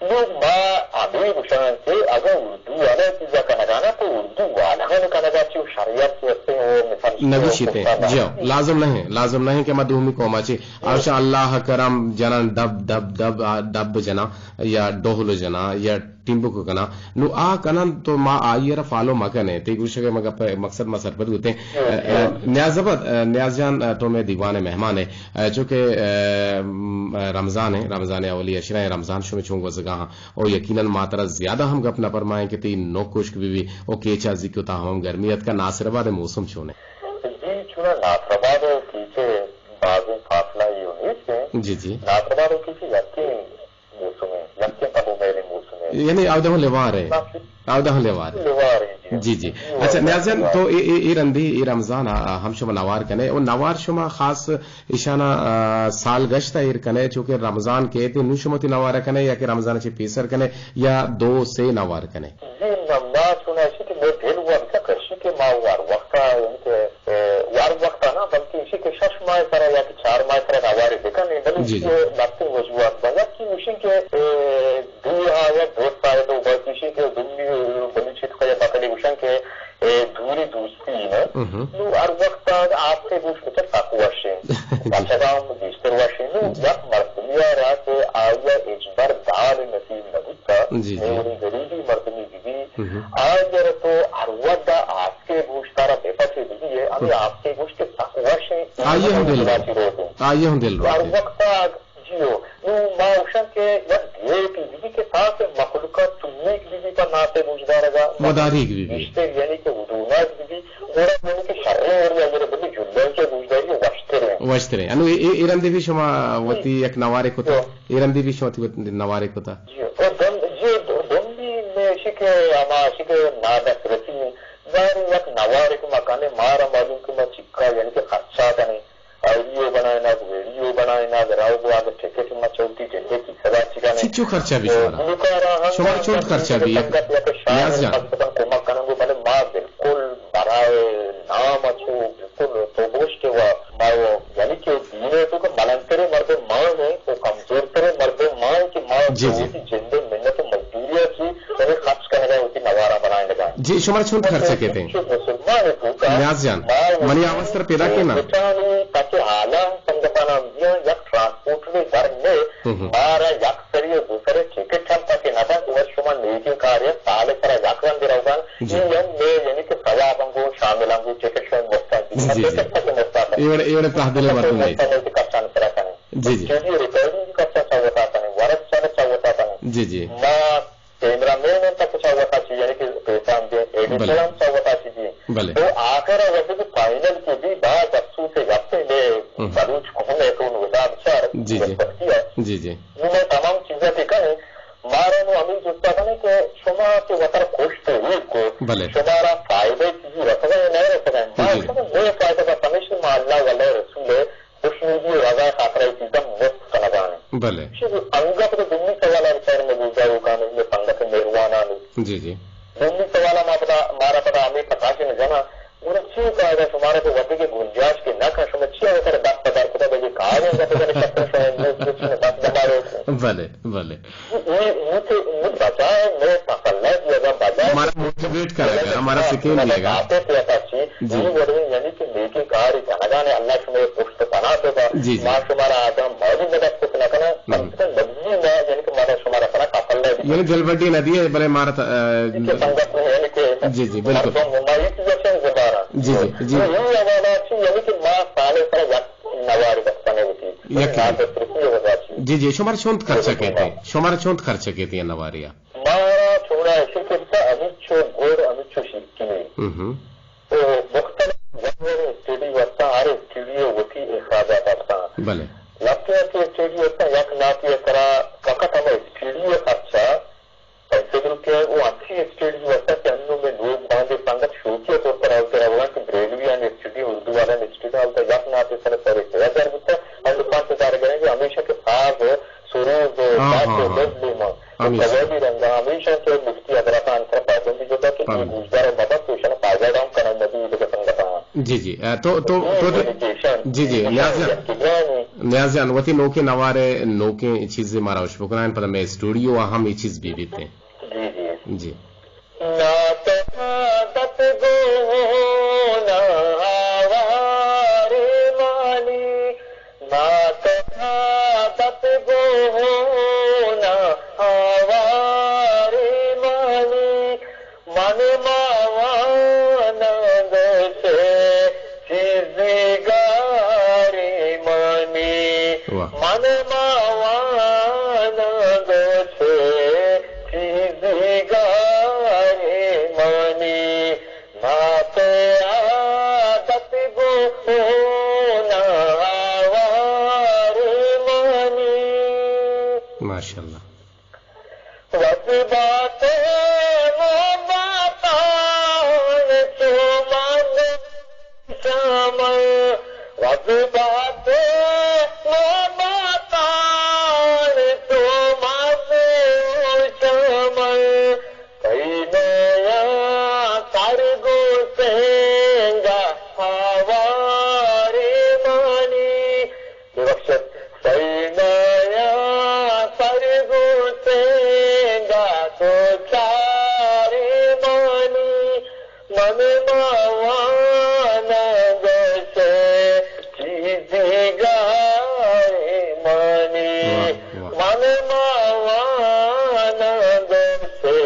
نوں ما ہمے گوشاں کہ اگاں اردو والا چیزا کنگا نا تو اردو والا ہم کنگا چی و شریعت چی ہستے و مثال نگوشیتے۔ جی ہاں، لازم نہیں، لازم نہیں کہ ما دومی قوما چی۔ آشا اللہ کرم جنان دب، دب، دب، آ، دب جنا یا ڈہل جنا یا ٹیمبکو کنا۔ نوں آ کنن تو ما آئی را فالو مکنیں۔ تی گوشگ ما گپ مقصد ما سرپد بوتیں۔ نیاز زبد، نیاز جان، تو میں دیوان مہمان ہے۔ ء، چونکہ، ء، م، رمضان ہے، رمضان اولی عشرہ ہے، رمضان شمے چون گوزگا ہاں۔ او یقیناً ما ترا زیادہ ہم گپ نہ پرمائیں کہ تی نوک کشک بی بی، او کیچا زی کتا ہم گرمی اتکا ناصر آباد موسم چونے؟ جی، چونا ناصر آباد و کیچے بازیں فاصلہ ہی نیست ہے۔ جی، جی۔ ناصر آباد و کیچے یکی موسم ہے، یکی تب و میلے موسم ہے۔ یعنی آودہ لیوار ہے۔ آودہ لیوار ہے۔ لیوار ہے، جی۔ جی، جی۔ اچھا، نیاز جان، تو اے، اے، اے رندی، اے رمضان ءَ ہم شما نوار کنے، او نوار شما خاص ایشانا، آ، سال گشت ءَ ایر کنے، چونکہ رمضان کیت، نوں شما وتی نوار کنے یا کہ رمضان چہ پیسر کنے یا دو سے نوار کنے؟ جی، نہ، ما چون ایشی کہ مئے دل وت کشی کہ ما وار وقتا، یعنی کہ، اے، وار وقتا نہ، بلکہ ایشی کہ شش ماہ سرا یا کہ چار ماہ سرا نوارے بکنیں، بلے جی، جی۔ ایشی لہتیں وجوہات بنت کہ ایشی کہ، اے، دو آ یا دوست آئے تو بس ایشی کہ دومی بلوچی تو یا بکلی گوشن کہ، اے، دوری دوستی نہ۔ نوں ہر وقت آسکے گوش بچار سک وشیں۔ بچگاں گیشتر وشیں۔ نوں یک مردمی را کہ آیا اجبر دال نصیب نہ بوتا، جی، جی۔ مئے وڑیں غریبی مردمی بی، آئی ءَ را تو ہر وھد ءَ آسکے گوشت ءَ را بہ پچ بہ بی ئے، ہمے آسکے گوشت کہ سک وش انت، آئی ءَ ہم دل روت۔ آئی ءَ ہم دل روت۔ ہر وقت ءَ، جی ہو، نوں ما گوشاں کہ یک گیپے بہ بی کہ تاکہ مخلوق ءَ تومیگ بہ بی پہ ناتے گوشدارگ ءَ، وداریگ بہ بی۔ گیشتر یعنی کہ ودوناگ بہ بی، گڑا یعنی کہ شریں وڑے ءَ آئی ءَ را بہ بی جلوے کہ گوشداری وشتر انت۔ وشتر انت۔ انوں اے، اے، اے رندے بھی شما وتی یک نوارے کتا؟ اے رندے بھی شما وتی نوارے کتا؟ جی، او دم-، جی، دو-، دومی میں ایشی کہ ہما ایشی کہ نادسترسی میں ظاہر یک نوارے کہ ما کنے، مارا معلوم کہ ما چکا یعنی کہ خرچہ کنے، آڈیو بنائینگ، ویڈیو بنائینگ، راو گو آگے ٹکٹ ما چوتی جندے کی صدا چکا نے۔ چچو خرچہ بھی تو شمارا؟ گلوکارا ہم شمارا چون خرچہ بھی؟ یک سنگت یک شاعر نیاز جان۔ خاص کتن کمک کنن گو، بلے ما بالکل برائے نام اچو بالکل تو گوش کہ وا ما یعنی کہ دین ءِ تو کہ ملنتریں مردم ما ہیں، او کمزورتریں مردم ما ہیں کہ ما جی، جی۔ وتی جند ءِ منت ءُ مزدوری ءَ چی یعنی خرچ کنگ ءَ وتی نوارا بنائینگ ءَ۔ جی، شمارا چون خرچہ کیت؟ مسلمان ءِ تو کہ نیاز جان، ما منی آواز ترا پیدا کیت نا؟ بچانی تک حالا سنگتانا دیاں یک ٹرانسپورٹ میں در نے مارا یک سری ءُ دو سری ٹکٹ ہم تک نہ دنت، وت شما نیکیں کارے سال ءِ سرا یک رندے روگا۔ جی۔ اے ہم مئے یعنی کہ ثواب انگو شامل انگو، چہ کہ شما مفتا جی، جی، جی۔ چہ کہ مفتا کنیں۔ اے وڑ، اے وڑ تہدل مردم مفتا ہے۔ کنیں کہ کسان سرا کنیں۔ جی، جی۔ اسٹوڈیو ریکارڈنگ خرچہ چاوتا کنیں، ورک شرک چاوتا کنیں۔ جی، جی۔ ما کیمرہ مین ہم تک چاوتا چی، یعنی کہ پیسہ ہم دیں، ایڈیٹر بلے۔ ہم چاوتا چی دیں۔ بلے۔ تو آخر وقت کہ فائنل کہ بی باز افسوس ہے، گپ ہے، مئے ہم۔ بلوچ قوم ءِ تو نوزاد چار جی، جی۔ بدبختی ہے۔ جی، جی۔ نوں مئے تمام چیزاں کہ کنیں، مارا نوں ہمے جستا کنیں کہ شما کہ وترا کشت ہیت کو، بلے۔ شمارا فائدہ چیزی رسگا یا نہ رسگا؟ ما جی۔ شما مئے فائدہ بس ہمیشی ما اللہ ءُ اللہ ءِ رسول ءِ خوشنودی ءُ رضا ءِ خاطرا اے چیزاں مفت کنگا ہیں۔ بلے۔ شی انگت تو دومی سوالا بچار میں گوشداروکاں، میں سنگت مہرواناں۔ جی، جی۔ دومی سوالا ما پدا، مارا پدا ہمے پتاش نہ جنا، گڑا چی فائدہ شمارا کہ وتی کہ گنجائش کہ نہ کن، شما چی وترا دست پدر کتا، بلے کار انگت تو نے کپن شما مفت چی دست بمارو۔ بلے، بلے۔ اے، اے، اے کہ، اے بجائے مئے تسلا دیگا، بجائے مارا موٹیویٹ کنگا، مارا سکین دیگا۔ آتے پیسا چی، جی۔ اے وڑیں یعنی کہ نیکیں کارے کنگا نے، اللہ شمئے پشت پناہ ببا۔ جی، جی۔ ما شمارا آدم مالی مدد کت نہ کناں، کم ہم۔ سے کم مجبوری ما، یعنی کہ مارا شمارا پناہ تسلا دی۔ یعنی دلبڈی نہ دیئے، بلے مارا ت-، آ، کہ سنگت نے، یعنی کہ جی، جی، بالکل۔ مردم ما اے چیز اچھا زبارا۔ جی، جی، جی۔ تو اے حوالہ چی، یعنی کہ ما سال سر یک نوارے بس کنے ہوتی۔ یک نادسترسی وجہ چی۔ جی، جی، شمارا چونت خرچہ کیتے؟ شمارا چونت خرچہ کیتے نواریا؟ مارا چوڑا ایشی کرتا، ہمینچو گڑ، ہمینچو شیرکنی۔ ہم۔ او مختلف جانوریں اسٹڈی واسطہ، ہر اسٹڈی وتی اخراجات آستا۔ بلے۔ لہتے کہ اسٹڈی واسطہ یک ناتی سرا فقط ہمیں اسٹڈی خرچہ پنچ سد روپیہ او انچیں اسٹڈی واسطہ کہ انوں میں لوگ باندے سنگت شوقی طور پر آؤتے روگا کہ بریلوی آن اسٹڈی، اردو والا اسٹڈی آؤتا یک ناتے سر سر سے ہزار بوتا، انوں پنچ ہزار گریں کہ ہمیشہ کہ ساز سروز ءُ ہاں، دپ ہاں، ءُ ہاں۔ دزل ءَ ما ہمیش۔ قوالی رنگا ہمیشاں کہ مفتی حضرات آنی سرا پابندی جتا کہ اے ہم۔ گوشدار ءَ مبنت، ایشاں پائدگ ہم کنگ مبی دگہ سنگتاں۔ جی، جی۔ اے، تو، تو، تو، تو، جی، جی، نیاز جان، نیاز جان، وتی نوکیں نوارے، نوکیں چیزے مارا وش بکنائیں، پدا مئے اسٹوڈیو ءَ ہم اے چیز بہ بیت۔ جی، جی۔ جی۔ نہ تو عادت گون آوارے مانی، نہ تو عادت گون آوارے مانی، من ما وانگ چے چیزی گارے مانی۔ واہ۔ من ما وانگ چے چیزی گارے مانی، ناتے عادت گون آوارے مانی۔ ماشاءاللہ۔ وت بات ما باتا وزبات مباتان تو مزوشمن، سینیا سرگو سینگا ہواری مانی، ببخشت، سینیا سرگو سینگا تو چاری مانی، من ما وانگ سے چیزی گاری مانی، واہ، واہ۔ من ما وانگ سے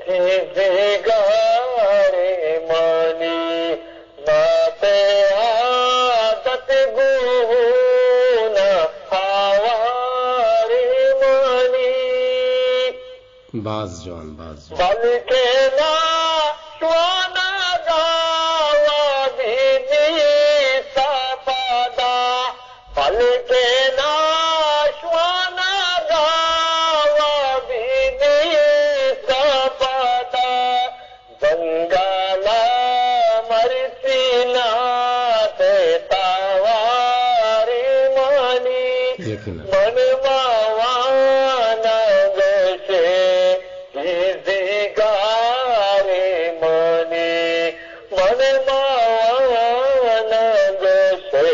چیزی گاری مانی، نات عادت گونا ہواری مانی۔ باز جوان، باز جوان۔ بلکہ ناشوانگا وادی دی سپادا، بلکہ ناشوانگا وادی دی سپادا، جنگالا مرچی نات تواری مانی، یقیناً۔ من ما وانگ سے چیزی گاری مانی، من ما وانگ سے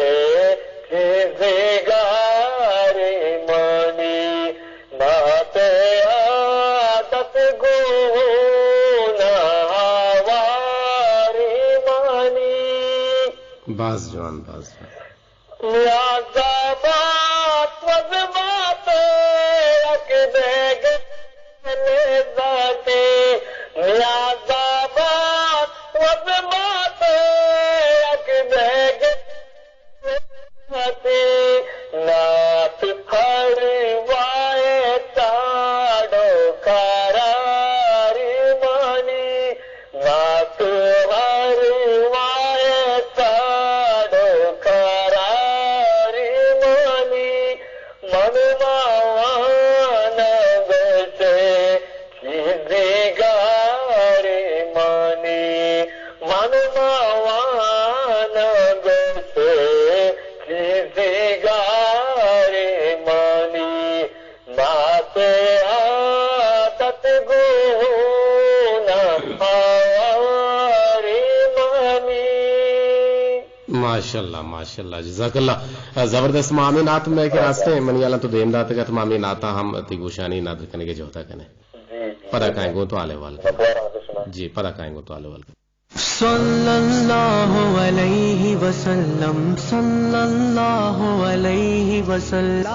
چیزی گاری مانی، نات عادت گونا ہواری مانی۔ باز جوان، باز جوان۔ نیاز آباد وزبات یک بیگ لذتی، نیاز آباد وزبات یک بیگ نات ہر وائے تاڑو قراری مانی، نات ہر وائے تاڑو قراری مانی، من ما وانگ سے چیزی گاری مانی، من ما وانگ سے چیزی گاری مانی، نات عادت گونا ہواری مانی۔ ماشاءاللہ، ماشاءاللہ، جزاک اللہ۔ زبردست، ما ہمے نعت مئے کہ راستیں منی حالاں تو دیم داتگ ات، ما ہمے نعتاں ہم تئی گوشانی ندر کنگ ءِ جہد ءَ کنیں۔ جی، جی۔ پدا کائیں گوں تو حال احوال کنیں۔ جی، پدا کائیں گوں تو حال احوال کنیں۔ صلی اللہ علیہ وسلم، صلی اللہ علیہ وسلم۔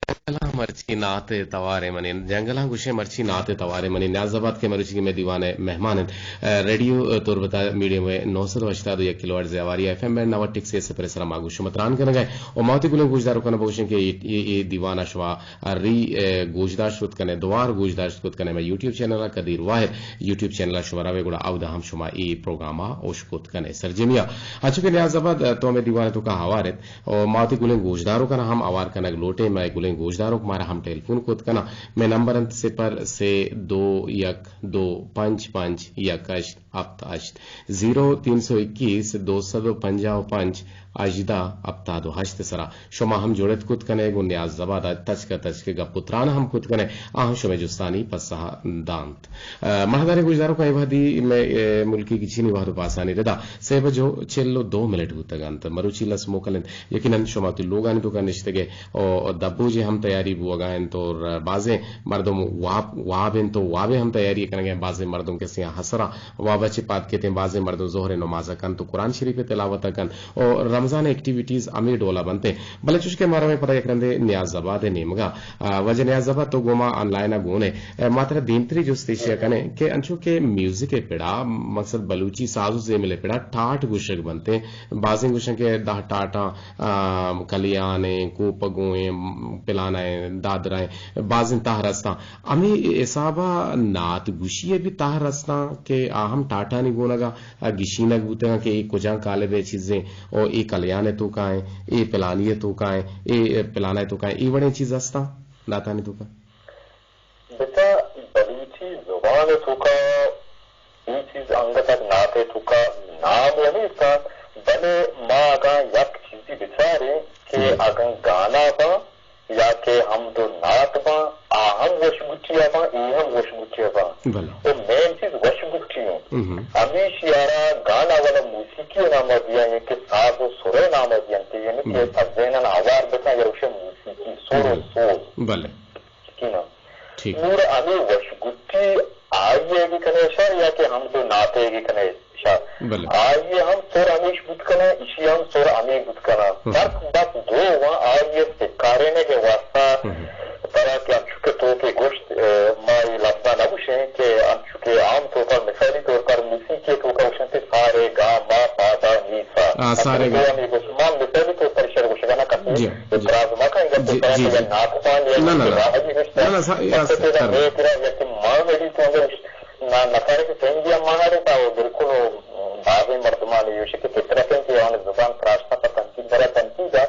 جنگلاں مرچی نعت ءِ توارے منی، جنگلاں گوشے مرچی نعت ءِ توارے منی۔ نیاز آباد کہ مروچی کہ مئے دیوان ءِ مہمان انت، ریڈیو تربت ءِ میڈیم ویو نو سد و ہشتاد و یک کلو ہرٹز ءِ ہواری ایف ایم بینڈ نود ٹک سے ءِ پر ءَ سرا ما گوں شما تران کنگ ءَ ایں۔ و ما وتی گلیں گوشداروکاں بگوشیں کہ اے، اے، اے دیوان ءَ شما ری، اے، گوشداشت کت کنے، دوار گوشداشت کت کنے مئے یوٹیوب چینل ءَ، قدیر واحد یوٹیوب چینل ءَ شما روے گڑا اودا ہم شما اے پروگرام ءَ اوشت کت کنے۔ سرجمی ءَ انچو کہ نیاز آباد تو مئے دیوان ءِ توکا ہوار ات، و ما وتی گلیں گوشداروکاں ہم ہوار کنگ لوٹیں، مئے گلیں گوشداروک مارا ہم ٹیلیفون کت کناں۔ مئے نمبر انت صفر سے دو یک دو پنچ پنچ یک ہشت ہپت ہشت، زیرو تین سو اکیس دو سد و پنجاہ و پنچ ہژدہ ہپتاد و ہشت ءِ سرا۔ شما ہم جڑت کت کنے، گوں نیاز آباد ءَ تچک ءَ تچک ءَ گپ و تران ہم کت کنے، آ ہم شمئے جستانی پسہ دانت۔ ءُ مہداریں گوشداروکاں، اے وہدی مئے، ءُ، ملکی گچینی وہد و پاسانی ردا سے بج و چل و دو منٹ بوتگ انت۔ مروچی لس موکل انت۔ یقیناً شما وتی لوگانی توکا نشتگ ئے و دبوجے ہم تیاری بوگا انت اور بازیں مردم واب، واب انت و وابے ہم تیاری کنگ ءَ، بازیں مردم کسے آ حسرا واب ءَ چہ پاد کیت انت، بازیں مردم ظہر ءِ نماز ءَ کنت و قرآن شریف ءِ تلاوت ءَ کنت و رمضان ءِ ایکٹیویٹیز ہمے ڈول ءَ بنت انت۔ بلے چوش کہ ما رویں پدا یک رندے نیاز آباد ءِ نیمگا، آ، واجہ نیاز آباد تو گوں ما آن لائن ءَ گون ئے۔ آ، ما ترا دیمتری جست ایشی ءَ کنیں کہ انچو کہ میوزک ءِ پڑا، مقصد بلوچی ساز و زیمل ءِ پڑا ٹاٹ گوشگ بنت انت۔ بازیں گوشن کہ دہ ٹاٹاں، آ، کلیان ایں، کوپگو ایں، پلانہ ایں، دادرہ ایں، بازیں تہر استاں۔ ہمے حساب ءَ نعت گوشی ءِ بھی تہر استاں کہ آ ہم ٹاٹانی گونگ ءَ گشینگ بوتگاں کہ اے کجام کالب ءِ چیزیں، او اے کلیان ءِ توکا ایں، اے پلانی ءِ توکا ایں، اے پلانہ ءِ توکا ایں، اے وڑیں چیز استاں نعتانی توکا؟ بچا، بلوچی زبان ءِ توکا اے چیز انگت ءَ نعت ءِ توکا نام ءَ نیست اَنت، بلے ما اگاں یک چیزے بچاریں کہ جی۔ اگاں گانا باں یا کہ حمد و نعت باں، آ ہم وش گٹی ءَ باں، اے ہم وش گٹی ءَ باں۔ بلے۔ و مین چیز وش گٹی اِنت۔ ہمیشی ءَ را گانا والا موسیقی ءِ نام ءَ دیاں کہ ساز و سر ءِ نام ءَ دیاں، یعنی کہ بلے۔ سجیناں ہوار بکن یا وش موسیقی، سر و بلے۔ سوز۔ بلے۔ ٹھیک۔ نوں ہمے وش گٹی آئی ءَ بہ کنے شر یا کہ حمد و نعت ءَ بہ کنے شر۔ بلے۔ آئی ءِ ہم سر ہمیش بوت کناں، ایشی ءِ ہم سر ہمے بوت کناں۔ فرق بس دو واں، آئی ءِ سکارینگ ءِ واسطہ ترا کہ انچو کہ تو کہ گوشت، اے، ما اے لفظاں نہ گوشیں کہ انچو کہ عام طور پر، مثالی طور پر موسیقی ءِ توکا گوشنت کہ سا رے گا ما پا دا نی سا۔ آ، سا رے گا۔ تو ہمے گوشت، ما مثالی طور پر شر گوشگا نہ کپی۔ جی، جی۔ اعتراض مہ کن، اگر تو جی، طرح جی، کہ جی۔ ناکفان یا نہ، نہ، کہ نہ۔ راہ ہی گوشتا۔ نہ، نہ، سا-، یا تو سا-، تیرا سر۔ بے تیرا یا کہ ما میری تو اندر نہ، نہ سارے کہ سنگی ہم مانا رہتا ہو، بالکل ہو، بعض مردمان یہ شکل فطرت ہے کہ آن زبان تراشتا پر تنقید برا تنقید ہے۔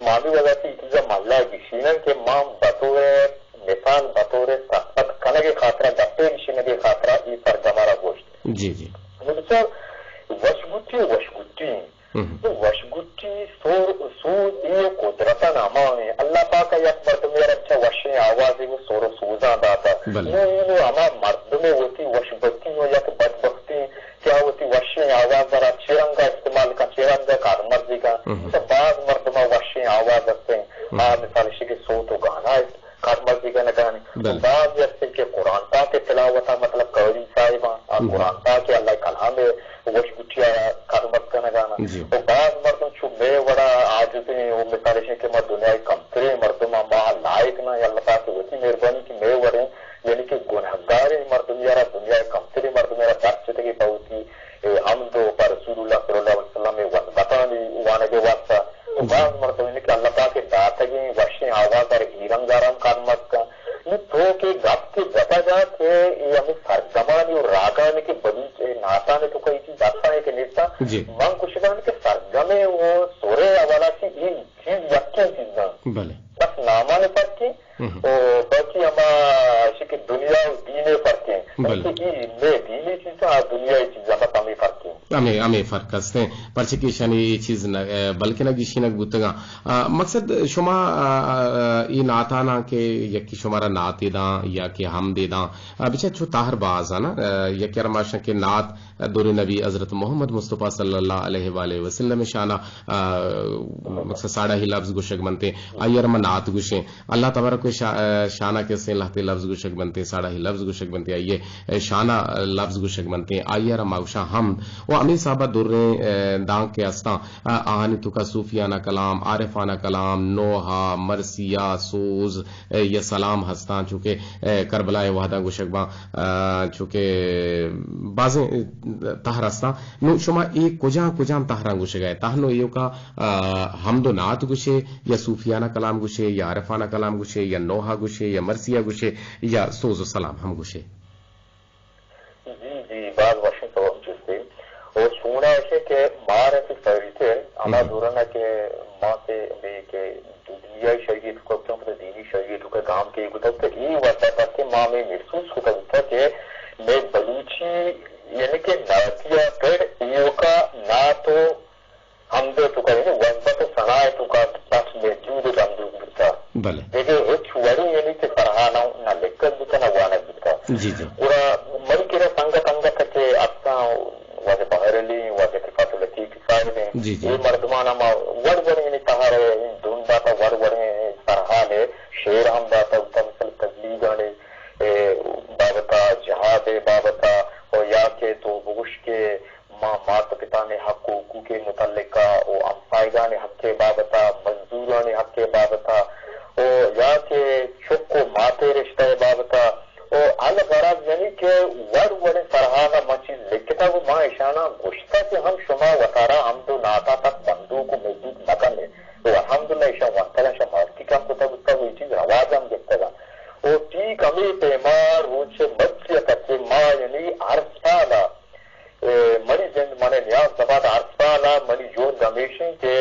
ما بھی وجہ سے چیزا ملا گشینن کہ ما بطور مثال، بطور صحبت کنگ خاطرہ، گپے گشینگ خاطرہ، یہ سرگمارا گوشت۔ جی، جی۔ بچار وشگوٹی، وشگوٹی۔ تو وشگوٹی سور، سوز اے قدرت نامائیں۔ اللہ پاک یک مردمے را چہ وشیں آوازے و سور و سوزاں داتا۔ بلے۔ نو اینو ہما مردمے وتی وشبتی و یک بدبختی کہ آ وتی وشیں آواز را چہ رنگا استعمال کن، چہ رنگا کارمرزی کن۔ تو باز مردماں وشیں آواز ہستیں۔ آ مثال شی کہ سوت و گانا کارمرزی کنگانی۔ بلے۔ باز ہستیں کہ قرآن پاک تلاوتا مطلب قاری صاحباں، آ قرآن پاک اللہ کلام وش گٹیا کارمرز کنگانا۔ جی۔ و باز مردم چو مے وڑا عاجزیں و مثال شی کہ ما دنیا کمتریں مردم ما لائق نہ، اللہ پاک وتی مہربانی کہ مے وڑیں یعنی کہ گنہگاریں مردمی را، دنیا کمتریں مردمی را در چتگی پہ وتی اے حمد و پہ رسول اللہ صلی اللہ علیہ وسلم ءِ وسبتانی وانگ ءِ واسطہ۔ و باز مردم یعنی کہ اللہ پاک ءِ داتگیں وشیں آواز ءَ را اے رنگ ءَ را ہم کارمرز کن۔ نوں تو کہ گپ کہ جتا جا کہ اے ہمے سرگمانی و راگانی کہ بلوچ ءِ نعتانی توکا اے چیز ہستاں کہ نیستاں۔ جی۔ من گوشگاں کہ سرگمیں و سرے حوالہ سے اے چیز یکیں چیز نہ۔ بلے۔ بس نامانی فرق ایں۔ و باقی ہما شی کہ دنیا و دین ءِ فرق ایں۔ بلے۔ بلکہ اے مئے دینی چیزاں، آ دنیائی چیزاں، بس ہمے فرق ایں۔ ہمے، ہمے فرق است ایں۔ پرچہ کہ ایشانی اے چیز نہ، اے، بلکہ نہ گیشینگ بوتگاں۔ آ، مقصد شما، آ، آ، اے نعتاناں کہ یکے شمارا نعتے داں یا کہ حمدے داں، آ، بچار چو تہر باز آں نا، آ، یکے را ما شاں کہ نعت دور نبی حضرت محمد مصطفی صلی اللہ علیہ وآلہ وسلم شانا، آ، مقصد ساڑاہی لفظ گوشگ بنتے، آئی ءَ را ما نعت گوشیں۔ اللہ تبارک و شا-، آ، شانا کسیں لہتے لفظ گوشگ بنتے، ساڑاہی لفظ گوشگ بنتے، آئی ءِ شانا لفظ گوشگ بنتے، آئی ءَ را ما گوشاں حمد۔ و ہمے حسابا دریں، آ، دانک کہ استاں، آ، آہانی توکا صوفیانہ کلام، عارفانہ کلام، نوحہ، مرثیہ، سوز، اے، یا سلام ہستاں، چونکہ، اے، کربلا ءِ وہداں گوشگ باں، آ، چونکہ بازیں، اے، تہر ہستاں۔ نوں شما اے کجام کجام تہراں گوشگ ءَ؟ تہنو ایوکا، آ، حمد و نعت گوشے یا صوفیانہ کلام گوشے یا عارفانہ کلام گوشے یا نوحہ گوشے یا مرثیہ گوشے یا سوز و سلام ہم گوشے؟ جی، جی، باز وشیں سوال جستے۔ او سونا ایشے کہ مارا کہ سریتر ہما دورنا کہ ما کہ بے کہ دنیای شریعت کو کیوں کہ دینی شریعت کو گام کے گتا کہ ای واسطہ تھا کہ ما میں محسوس ہوتا ہوتا کہ میں بلوچی یعنی کہ نعتیہ پر ایوکا نعت و ہمدے تو کہیں وزبت و ثنا تو کا بس محدود و دمدوک بوتا۔ بلے۔ دیگہ ہچ وڑی یعنی کہ سرحالاں نہ لکھت بوتا، نہ وانگ بوتا۔ جی، جی۔ گڑا منی کرا سنگت انگت کہ اتکاں واجہ بحر علی، واجہ کفایت اللہ تیگی صاحب ہیں۔ جی، جی۔ یہ مردمان ہما وڑ وڑ یعنی تہر دن داتا، وڑ وڑ سرحال ہے، شعر ہم داتا، اتکا مثل تبلیغ آنے، اے، بابتا، جہاد بابتا، اور یا کہ تو بگوش کہ ما مات پتانی حق و حقوق متعلقہ و ہمسائگانی حق بابتا، مزدورانی حق بابتا و یا کہ چک و ماتے رشتہ بابتا و الغرض یعنی کہ وڑ وڑیں سرحالا ما چیز لکھتا و ما اشانا گوشتا کہ ہم شما وتارا حمد و نعتا تک بندوک و محدود مکنے و الحمدللہ اشان ونتگا، اشان مارکیٹ ہم کتا بوتا و یہ چیز رواج ہم گپتگا و ٹھیک ہمیں پیما روچ مرچی تک کہ ما یعنی ہر سالا اے، منی جند، منی نیاز نبات ہر سال ء منی جہد ہمیش انت کہ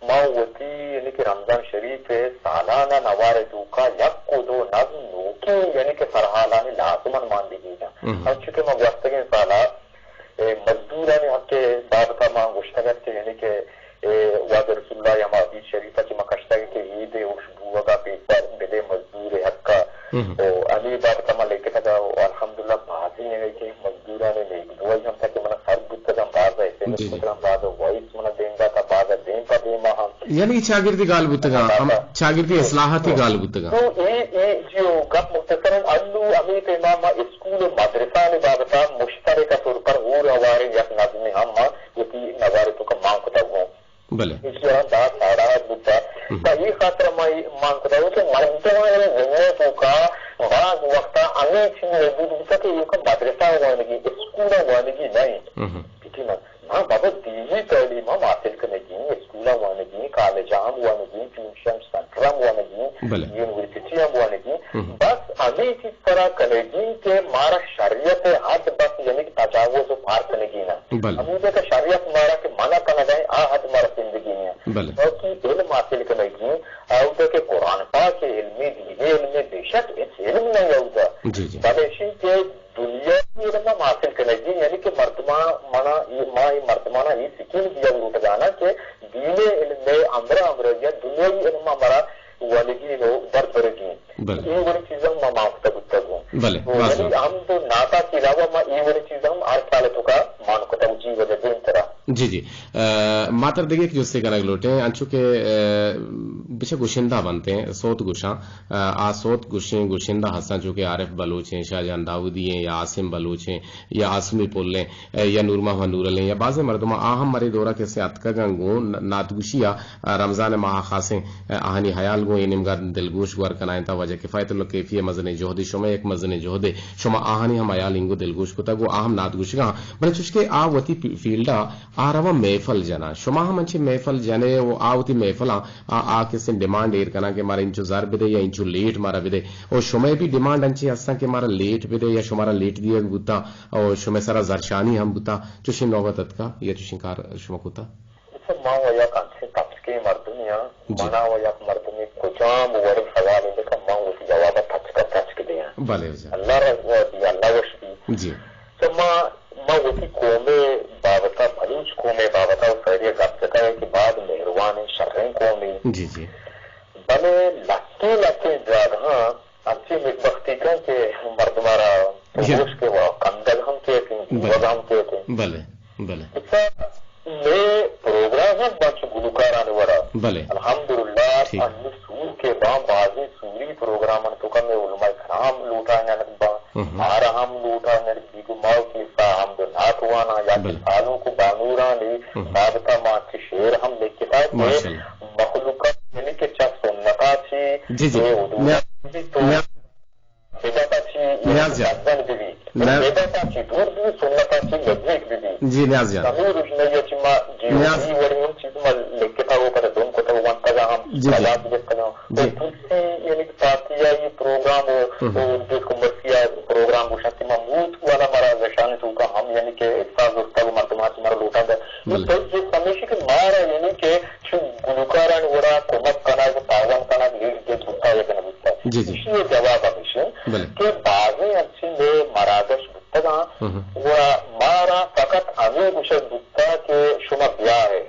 ما وتی، یعنی کہ رمضان شریف ء سالانہ نوار ء توکا یک و دو نظم نوکیں، یعنی کہ سرحالانی لازماً مان بگیجاں۔ انچو کہ ما گوستگیں سال ء مزدورانی حق ءِ بابت ءَ ما گوشتگ اَت کہ یعنی کہ اے واجہ رسول اللہ ءِ ہما حدیث شریف ءَ کہ ما کشتگ کہ عید ءِ ہوش بوگ ءَ پیسر بدے مزدور ءِ حق ءَ۔ ہم۔ و ہمے بابت ءَ ما لکھتگ ءُ الحمدللہ بازیں یعنی کہ مزدورانی نیک دعائی ہم تھا کہ من ءَ سر بوتگ اَنت، باز ءَ ایس ایم ایس جی، جی۔ کتگ اَنت، باز ءَ وائس من ءَ دیم دات، باز ءَ دیم پہ دیم ءَ ہم۔ یعنی چاگردی گال بوتگ اَنت، ہم چاگردی اصلاحاتی گال بوتگ اَنت۔ تو اے، اے جی او گپ مختصراً انو ہمے پیما ما اسکول ءُ مدرسانی بابت ءَ مشترکہ طور پر ہور ہواریں یک نظمے ہم ما وتی نگار ءِ توکا مان کتگ اوں۔ بلے۔ ایشی ءَ داں ساڑات بوتا۔ ہم۔ تا اے خاطر ما اے مان کتگ کہ مردمانی زندگی ءِ توکا باز وقتا ہمے چیز موجود بوتا کہ ایوکا مدرسہ وانگی، اسکول وانگی نہ اِنت۔ ہم۔ ٹھیک ہے نا؟ ہاں بابا، دینی تعلیم ہم حاصل کنگی، اسکول وانگی، کالج ہم وانگی، ٹیوشن سینٹر ہم وانگی، بلے۔ یونیورسٹی ہم وانگی۔ ہم۔ بس ہمے چیز سرا کنگی کہ مارا شریعت ءِ حد بس یعنی کہ تجاوز ءُ پار کنگی نہ۔ بلے۔ ہمودا کہ شریعت مارا کہ منع کنگا اِنت، آ حد مارا رسندگی نہ اِنت۔ بلے۔ باقی علم حاصل کنگی، اودا کہ قرآن پاک ءِ علم، دینی علم، بے شک ہچ علم نہ اِنت اودا۔ جی، جی۔ بلے ایشی کہ دنیاوی علم ہم حاصل کنگی، یعنی کہ مردمان منا، ما اے مردمانا اے سکین دیگ لوٹگانا کہ دین ءِ علم ءِ ہمراہ ہمراہی ءَ دنیاوی علم ہم مارا ونگی ءُ دربرگی۔ بلے۔ اے وڑیں چیز ہم ما مان کتگ بوتگ اوں۔ بلے، تو باز یعنی جوان۔ ہم تو نعت ءَ چہ علاوہ ما اے وڑیں چیز ہم ہر سال ءِ توکا مان کتگ، جی وجہ دیم ترا۔ جی، جی۔ ءَ، ما ترا دگہ یک جستے کنگ لوٹیں، انچو کہ، ءَ، بچہ گشندہ بنت ایں، سوت گشاں، ءَ، آ سوت گشیں گشندہ ہستاں، چو کہ عارف بلوچ ایں، شاہ جان داؤدی ایں یا عاصم بلوچ ایں یا آسمی پل ایں، ءَ، یا نور محمد نورل ایں یا بازیں مردماں، آ ہم مرے دورا کسے اتکگ اَنت گوں ن-، نعت گوشی ءَ، ءَ، رمضان ءِ ماہ ءَ خاصیں، ءَ، آہانی حیال گوں اے نیمگا دلگوش گور کنائینتا، واجہ کفایت اللہ کیفی ءِ مزنیں جہدے، شمئے یک مزنیں جہدے، شما آہانی ہم حیال اینگو دلگوش کتگ ءُ آ ہم نعت گوشگا اَنت۔ بلے چوشکہ آ وتی فی-، فیلڈا آ رواں محفل جناں۔ شما ہم انچیں محفل جنے ءُ آ وتی محفلاں آ، آ کسیں ڈیمانڈ ایر کناں کہ مارا انچو زر بدے یا انچو لیٹ مارا بدے۔ ءُ شمئے بھی ڈیمانڈ انچیں ہستاں کہ مارا لیٹ بدے یا شمارا لیٹ دیگ بوتا ءُ شمئے سرا زرشانی ہم بوتا۔ چوشیں نوبت اتکا یا چوشیں کار شما کتا؟ اچھا، ما و یک انچیں تپسکیں مردمے آں۔ جی۔ منا و یک مردمے کجام وڑیں سوالے بکن، من وتی جواب ءَ تچک ءَ تچک دیاں۔ بلے واجہ۔ اللہ را دی، اللہ وش بی۔ جی۔ تو ما، ما وتی قوم ءِ بابت ءَ، بلوچ قوم ءِ بابت ءَ و ساری ءَ گپ جتا ہے کہ بعد مہروان شریں قومے۔ جی، جی۔ بلے لکیں لکیں جاگہاں انچیں نیکبختی کن کہ مردم ءَ را جی۔ گوش کہ وا کندگ ہم کیت، بلے۔ بوگ ہم کیت۔ بلے۔ بلے۔ اچھا، مئے پروگرام ہم بنت گلوکارانی وڑا۔ بلے۔ الحمدللہ، ٹھیک۔ انو سور کہ باں بازیں سوری پروگرام انت، تو کہ مئے علماء کرام لوٹائینگ باں، ہم۔ مارا ہم لوٹائینگ بیگ، ما و کسا ہم دو نعت واناں، یا کہ بلے۔ سالونک و بانورانی ہم۔ بابتا ما چہ شعر ہم لکھتا کہ ماشاءاللہ۔ مخلوقات یعنی کہ چہ سنتا چی جی، جی۔ اے حدود نیا-، تو نیا-، بدعت ءَ چہ نیاز جان۔ بدن بہ بیت۔ نہ۔ بدعت ءَ چہ دور بہ بیت، سنت ءَ چہ نزدیک بہ بیت۔ جی، نیاز جان۔ ہمے رژنائی ءَ چہ ما جی او نیاز۔ ڈی وڑیں ہم چیز ما لکھتگ و پدا دم کتگ و ونتگ ہم جی، جی۔ سزا گرفتگ ہم۔ جی۔ و ترسی یعنی کہ پارٹی ءَ یہ پروگرام و، ہم۔ و جس کو مرسی ءَ پروگرام گوشنت کہ ما موت والا مارا زشان توکا ہم یعنی کہ حصہ زرتگ و مردم ءَ چہ مارا لوٹاں دے۔ بلے۔ تو یہ سمیشی کہ مارا یعنی کہ چو گلوکارانی وڑا کمک کنگ، تعاون کنگ، لیڈ دیگ بوتا یا کہ نہ بوتا۔ جی، جی۔ ایشی ءِ جواب ہمیش انت بلے۔ کہ بازیں انچیں مئے مراگش بوتگاں ہم۔ و مارا فقط ہمے گوشگ بوتا کہ شما بیا ہے۔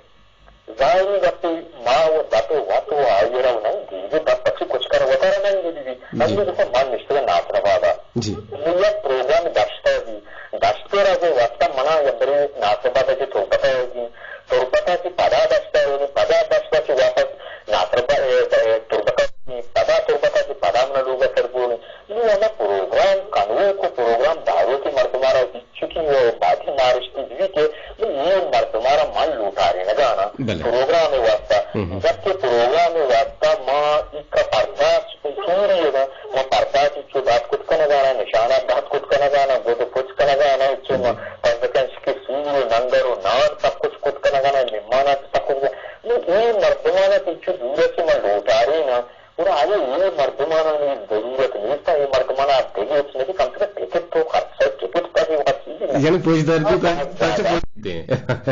ظاہری گپے ما و دپ وت و آئی را نہ دیدی، دپ پچی کچھ کر وتارا نہ دیدی۔ جی۔ ہمے گوشت من نشتگاں ناصر آباد ءَ۔ جی۔ نی یک پروگرام دشت ءَ بی۔ دشت ءَ را گوں واسطہ منا یک برے ناصر آباد ءَ چہ تربت ءَ روگی، تربت ءَ چہ پدا دشت ءَ روگی، پدا دشت ءَ چہ واپس ناصر آباد، اے، اے، تربت ءَ روگی، پدا تربت ءَ چہ پدا منا لوگ ءَ سر بوگی۔ نی ہما پروگرام کنوک و پروگرام داروکی مردم ءَ را چکی و باقی مارشتی بی کہ اے مردم ءَ را من لوٹارینگانا بلے۔ پروگرام ءِ واسطہ۔ ہم۔ جبکہ پروگرام ءِ واسطہ ما ایکا پرداش سوری ادا، ما پرداش چو دات کت کنگانا، نشانات دات کت کنگانا، گد و پچ کنگانا، چو ما جی۔ پردکن کہ سور و ننگر و نان سب کچھ کت کنگانا، مہمانات سب کچھ۔ نو اے مردمانا کہ چو دور ءَ چہ ما لوٹارینا، گڑا آیا اے مردمانانی ضرورت نیست، اے مردمانا دگہ ہچ نبی، کم سے کم ٹکٹ تو خرچ ہے، ٹکٹ کا بھی وقت چیزی نہ۔ یعنی پوچھ دار تو کا ہاں، خرچ ہاں۔ پوچھ دے۔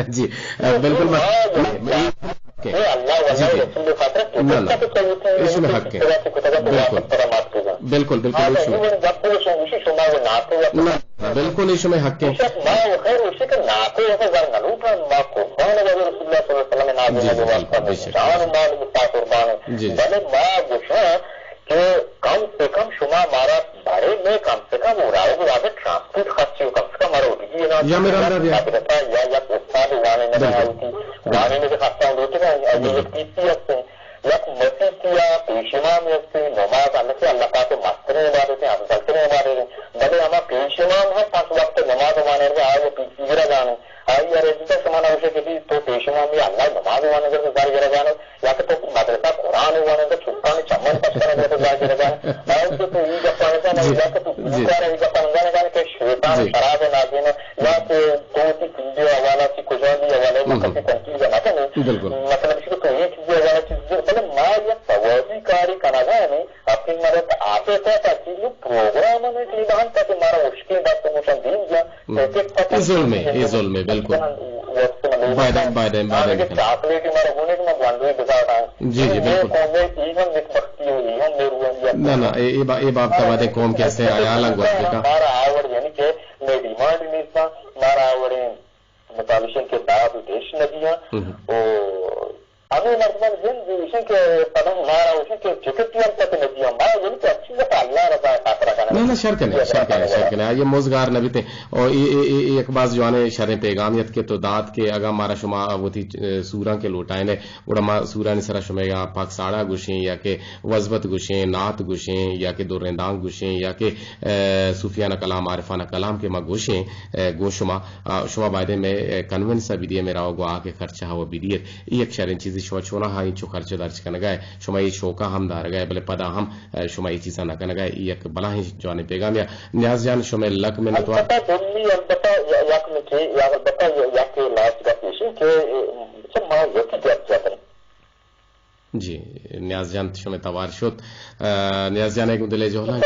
جی، بالکل بات۔ ہاں، اے اللہ واللہ جی، جی۔ رسول خاطر نہ، نہ۔ ٹکٹ کا تو چاہیے تھا، اس میں یعنی حق ہے۔ اس طرح سے کتا تو بالکل۔ واپس کرا مات کو۔ بالکل، بالکل، ہاں، ایشی۔ یہ گپ ہے، شما، شما یہ ناکو یا نہ، نہ، بالکل، یہ شما حق ہے۔ شک ما و خیر، اسی کہ ناکو یا زر نہ لوٹا، ما قربان و رسول اللہ صلی اللہ علیہ وسلم نازل جی، جی، واسطہ بالکل، بے شک۔ جان و مال متا قربان۔ جی، جی۔ بلے ما گوشاں کہ کم سے کم شما مارا بارے میں کم سے کم وہ راو کو آگے ٹرانسپورٹ خرچی ہو، کم سے کم مارا وہ دیگی نا۔ یا میرا اندر یا۔ مدرسہ یا، یا استاد وانے نہ بالکل۔ ہوتی، وانے میں خرچہ ہوتے ہیں، ابھی بالکل۔ ایک ٹی سی ہستے ہیں۔ یک مسیتی ءَ پیش امام ہستے، نماز ہمشی اللہ پاک ءِ مستریں عبادت ہیں، افضل تریں عبادت ہیں۔ بلے ہما پیش امام ہم پنچ وقت نماز وانگ ءَ آئی ءَ پیسیگ ءَ گانے۔ آئی ءَ رجتا شما نہ گوشے کہ جی تو پیش امام یا اللہ نماز وانگ ءَ زر گر گانے، یا کہ تو مدرسہ قرآن وانگ ءَ چکانی چمن پچ کنگ ءَ زر گر گانے۔ آئی کہ تو ای گپاں نہ جانے، جی۔ یا کہ تو جی۔ بیچارہ ای گپاں نہ جانے کہ شیطان جی۔ شراب نازینا یا کہ تو وتی پنجے حوالہ چی کجا دی حوالہ ہم۔ مکسی تنقید نہ کنے۔ بالکل۔ مطلب کہ تو یہ چیز حوالہ چیز، بلے ما یک ثوابی کاری کنگا ہمیں، اپنی مدد آتے تو تاکہ یہ پروگرام میں ٹیم ہم تاکہ مارا مشکل بات تو مشان دین جا، ہم۔ تو ایک پتہ یہ ظلم ہے، یہ ظلم ہے، بالکل۔ وقت میں لوگ بائدن، بائدن، بائدن آگے بکن۔ چاکلیٹ مارا ہونے کہ میں گوانڈوی بزاٹا ہوں۔ جی، جی، یہ بالکل۔ قوم میں ایون نکبختی ہوئی، ہم میرو نہ، نہ، اے، اے با-، اے بابت ءَ وھدے قوم کہ ہستیں، حیالاں گوات بکن۔ مارا آوڑ یعنی کہ مئے ڈیمانڈ نیست، مارا آوڑیں مطالب ایش انت کہ داد و دش نہ دیاں۔ ہم۔ و ہمے مردمان زند ایش انت کہ پدا مارا ایش انت کہ ٹکٹ ہم تک نہ دیاں۔ ما یعنی کہ ہر چیز پہ اللہ رضا خاطر کناں۔ نہ، نہ، شر کنے، شر کنے، شر کنے۔ آئی ءَ مزگار نہ بیتیں۔ او اے، اے، اے، اے یک باز جوانیں شریں پیغام ات کہ تو دات کہ اگاں مارا شما وتی، اے، سوراں کہ لوٹائینے، گڑا ما سورانی سرا شمئے آ پاک ساڑا گوشیں یا کہ وزبت گوشیں، نعت گوشیں یا کہ دریں دانک گوشیں یا کہ، اے، صوفیانہ کلام، عارفانہ کلام کہ ما گوشیں، اے، گوں شما، آ، شما بایدیں مئے، اے، کنونس ءَ بدیے، مئے راوگ ءَ آ کہ خرچہ ءَ بدیے۔ اے یک شریں چیزے، شما چوناہا اینچو خرچ ءُ درچ کنگا ئے، شما اے شوقا ہم دارگا ئے، بلے پدا ہم، اے، شما اے چیزاں نہ کنگا ئے، اے یک بلاہیں جوانیں پیغامے۔ نیاز جان، شمئے لک منتوار۔ البتہ دومی، البتہ ی-، یک مکے، یا البتہ ی-، یک لاسٹ گپ ایشی کہ، اے، چہ ما وتی گپ جتن۔ جی، نیاز جان شمئے توار شت۔ آ، نیاز جان ءَ گوں دل ءِ جہلاں۔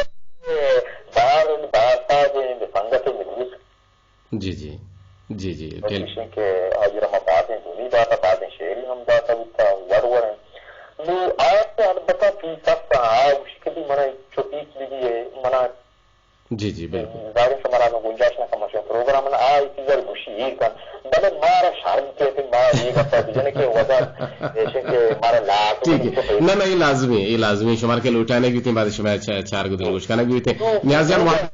بار، بار تا دے، سنگت مجلس۔ جی، جی۔ جی، جی، بس ٹھیک۔ ایشی کہ حاجی رحمت بازیں دنی داتا، بازیں شعری ہم داتا بوتا، وڑ وڑ ہیں۔ نو آ کہ البتہ پیس ہستا، آ گوشی کہ بھی منا چو پیس بھی دیئے، منا جی، جی، بالکل۔ ظاہر ہے شمارا نو گنجائش نہ کم شو پروگرام نا آ چیز گوشی ایر کن۔ بلے مارا شرم کیت، ما اے گپا بجنے کہ وجہ ایشی کہ مارا لاٹ ٹھیک ہے۔ نہ، نہ، اے لازمی ہے، اے لازمی ہے۔ شمار کے لوٹانے بھی تھے، بعد شمار چا-، چار گدل گوش کھانے بھی تھے۔ نیاز جان وہاں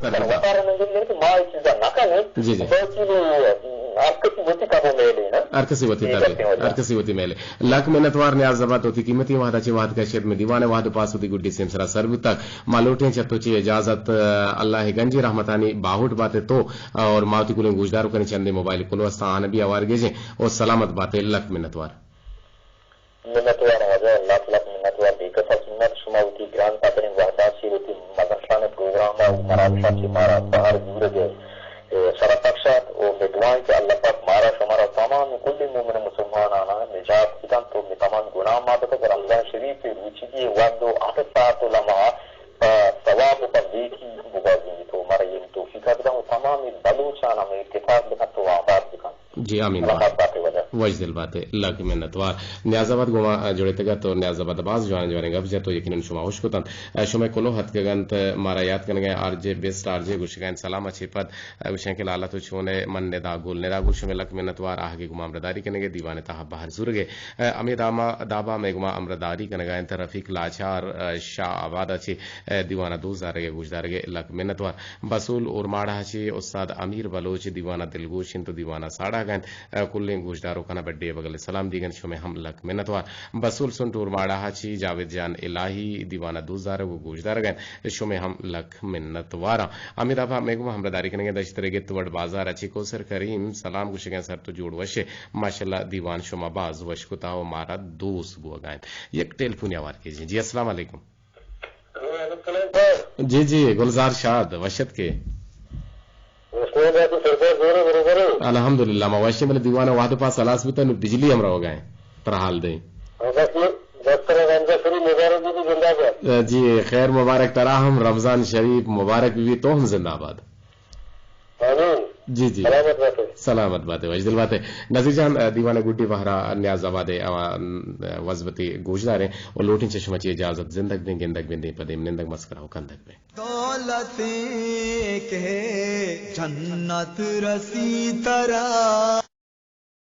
وتارا نہ دل کہ ما اے چیزا نہ کنیں۔ جی، جی۔ بلکہ ہر کسی وتی کم و میل ہے نا۔ ہر کسی وتی اے تبے، گپیں وجہ۔ ہر کسی وتی میل ہے۔ لک منتوار نیاز آباد، وتی قیمتی وہد ءَ چہ وہد کشت، مئے دیوان ءِ وہد ءُ پاس وتی گڈی سیم سرا سر بوتگ۔ ما لوٹیں چہ تو چہ اجازت، اللہ ءِ گنجیں رحمتانی باہوٹ باتے تو اور ما وتی کلیں گوشداروکانی چندیں موبائل کلو ہستاں آناں بھی ہوار گیجیں اور سلامت باتے، لک منتوار۔ منتوار واجہ، لک لک منتوار بے کسا قیمت، شما وتی گران قدریں وہدا چہ وتی مزن شان پروگرام ءَ و مراگشاں چہ مارا بہر زورگ ءِ اے، شرف بخشات و مئے دعا انت کہ اللہ پاک مارا شمارا تمام کل مومن مسلمان آناں نجات بدنت و مئے تمام گناہ معاف بکنت و رمضان شریف ءِ روچگی ءِ وھد و ہر ساعت و لمحہ پہ ثواب و پہ نیکی بگوازینیت و مارا اے توفیق بدنت و تمام بلوچ آناں مئے اتفاق بکنت و آباد بکنت۔ جی، آمین۔ اللہ پاک باتے واجہ۔ وش دل باتے، لک منتوار۔ نیاز آباد گوما جڑتگ ات و نیاز آباد باز جوان جوانیں گپ جت و یقیناً شما خوش کتنت۔ شمئے کلوہ اتکگ انت، مارا یات کنگ ءَ آر جے بیسٹ آر جے گوشگ ءَ انت، سلام ءَ چہ پد گوشیں کہ لالا تو چون ئے، من ندا گل، ندا گل شمئے لک منتوار، آہگے گما ہمراہداری کنگ ءَ دیوان ءِ تہا بہر زورگ ءَ۔ ہمے داما، دابا مئے گما ہمراہداری کنگ ءَ انت رفیق لاچار، شاہ آباد ءَ چہ دیوان ءَ دوست دارگ ءَ گوشدارگ ءَ لک منتوار۔ بسول اورماڑہ ءَ چہ استاد امیر بلوچ دیوان ءَ دلگوش انت و دیوان ءَ ساڑاگ ءَ انت۔ کلیں گوشداروکاں بڈے بگل سلام دیگ انت، شمئے ہم لک منتوار۔ بسول سنٹ اورماڑہ ءَ چہ جاوید جان الہی دیوان ءَ دوست دارگ و گوشدارگ ءَ انت، شمئے ہم لک منتواراں۔ ہمے دابا مئے گوما ہمراہداری کنگ ءَ دشت رگت وڑ بازار ءَ چہ کوثر کریم سلام گوشگ ءَ انت، سر تو جوڑ وش ئے، ماشاءاللہ دیوان شما باز وش کتا و مارا دوست بوگ ءَ انت۔ یک ٹیلیفونے ہوار کیجیں۔ جی السلام علیکم۔ جی، جی، گلزار شاد، وش اتکے۔ الحمدللہ، ما وشیں، بلے دیوان ءِ وہد ءُ پاس ہلاس بوتگ، نوں بجلی ہم روگ ءَ انت، ترا حال دئیں۔ جی، خیر مبارک، ترا ہم رمضان شریف مبارک بہ بیت، تو ہم زندہ باد۔ آمین۔ جی، جی۔ سلامت باتے۔ سلامت باتے، وشدل باتے۔ نذیر جان، ء، دیوان گڈی بہرا نیاز آباد ء آواں، ء، وزبتی گوشداریں و لوٹیں چہ شما چی اجازت، زندگ بیں، گندگ بیں، دیم پہ دیم نندگ مسکرا و کندگ بیں۔ دولتیں کہ جنت رسی ترا۔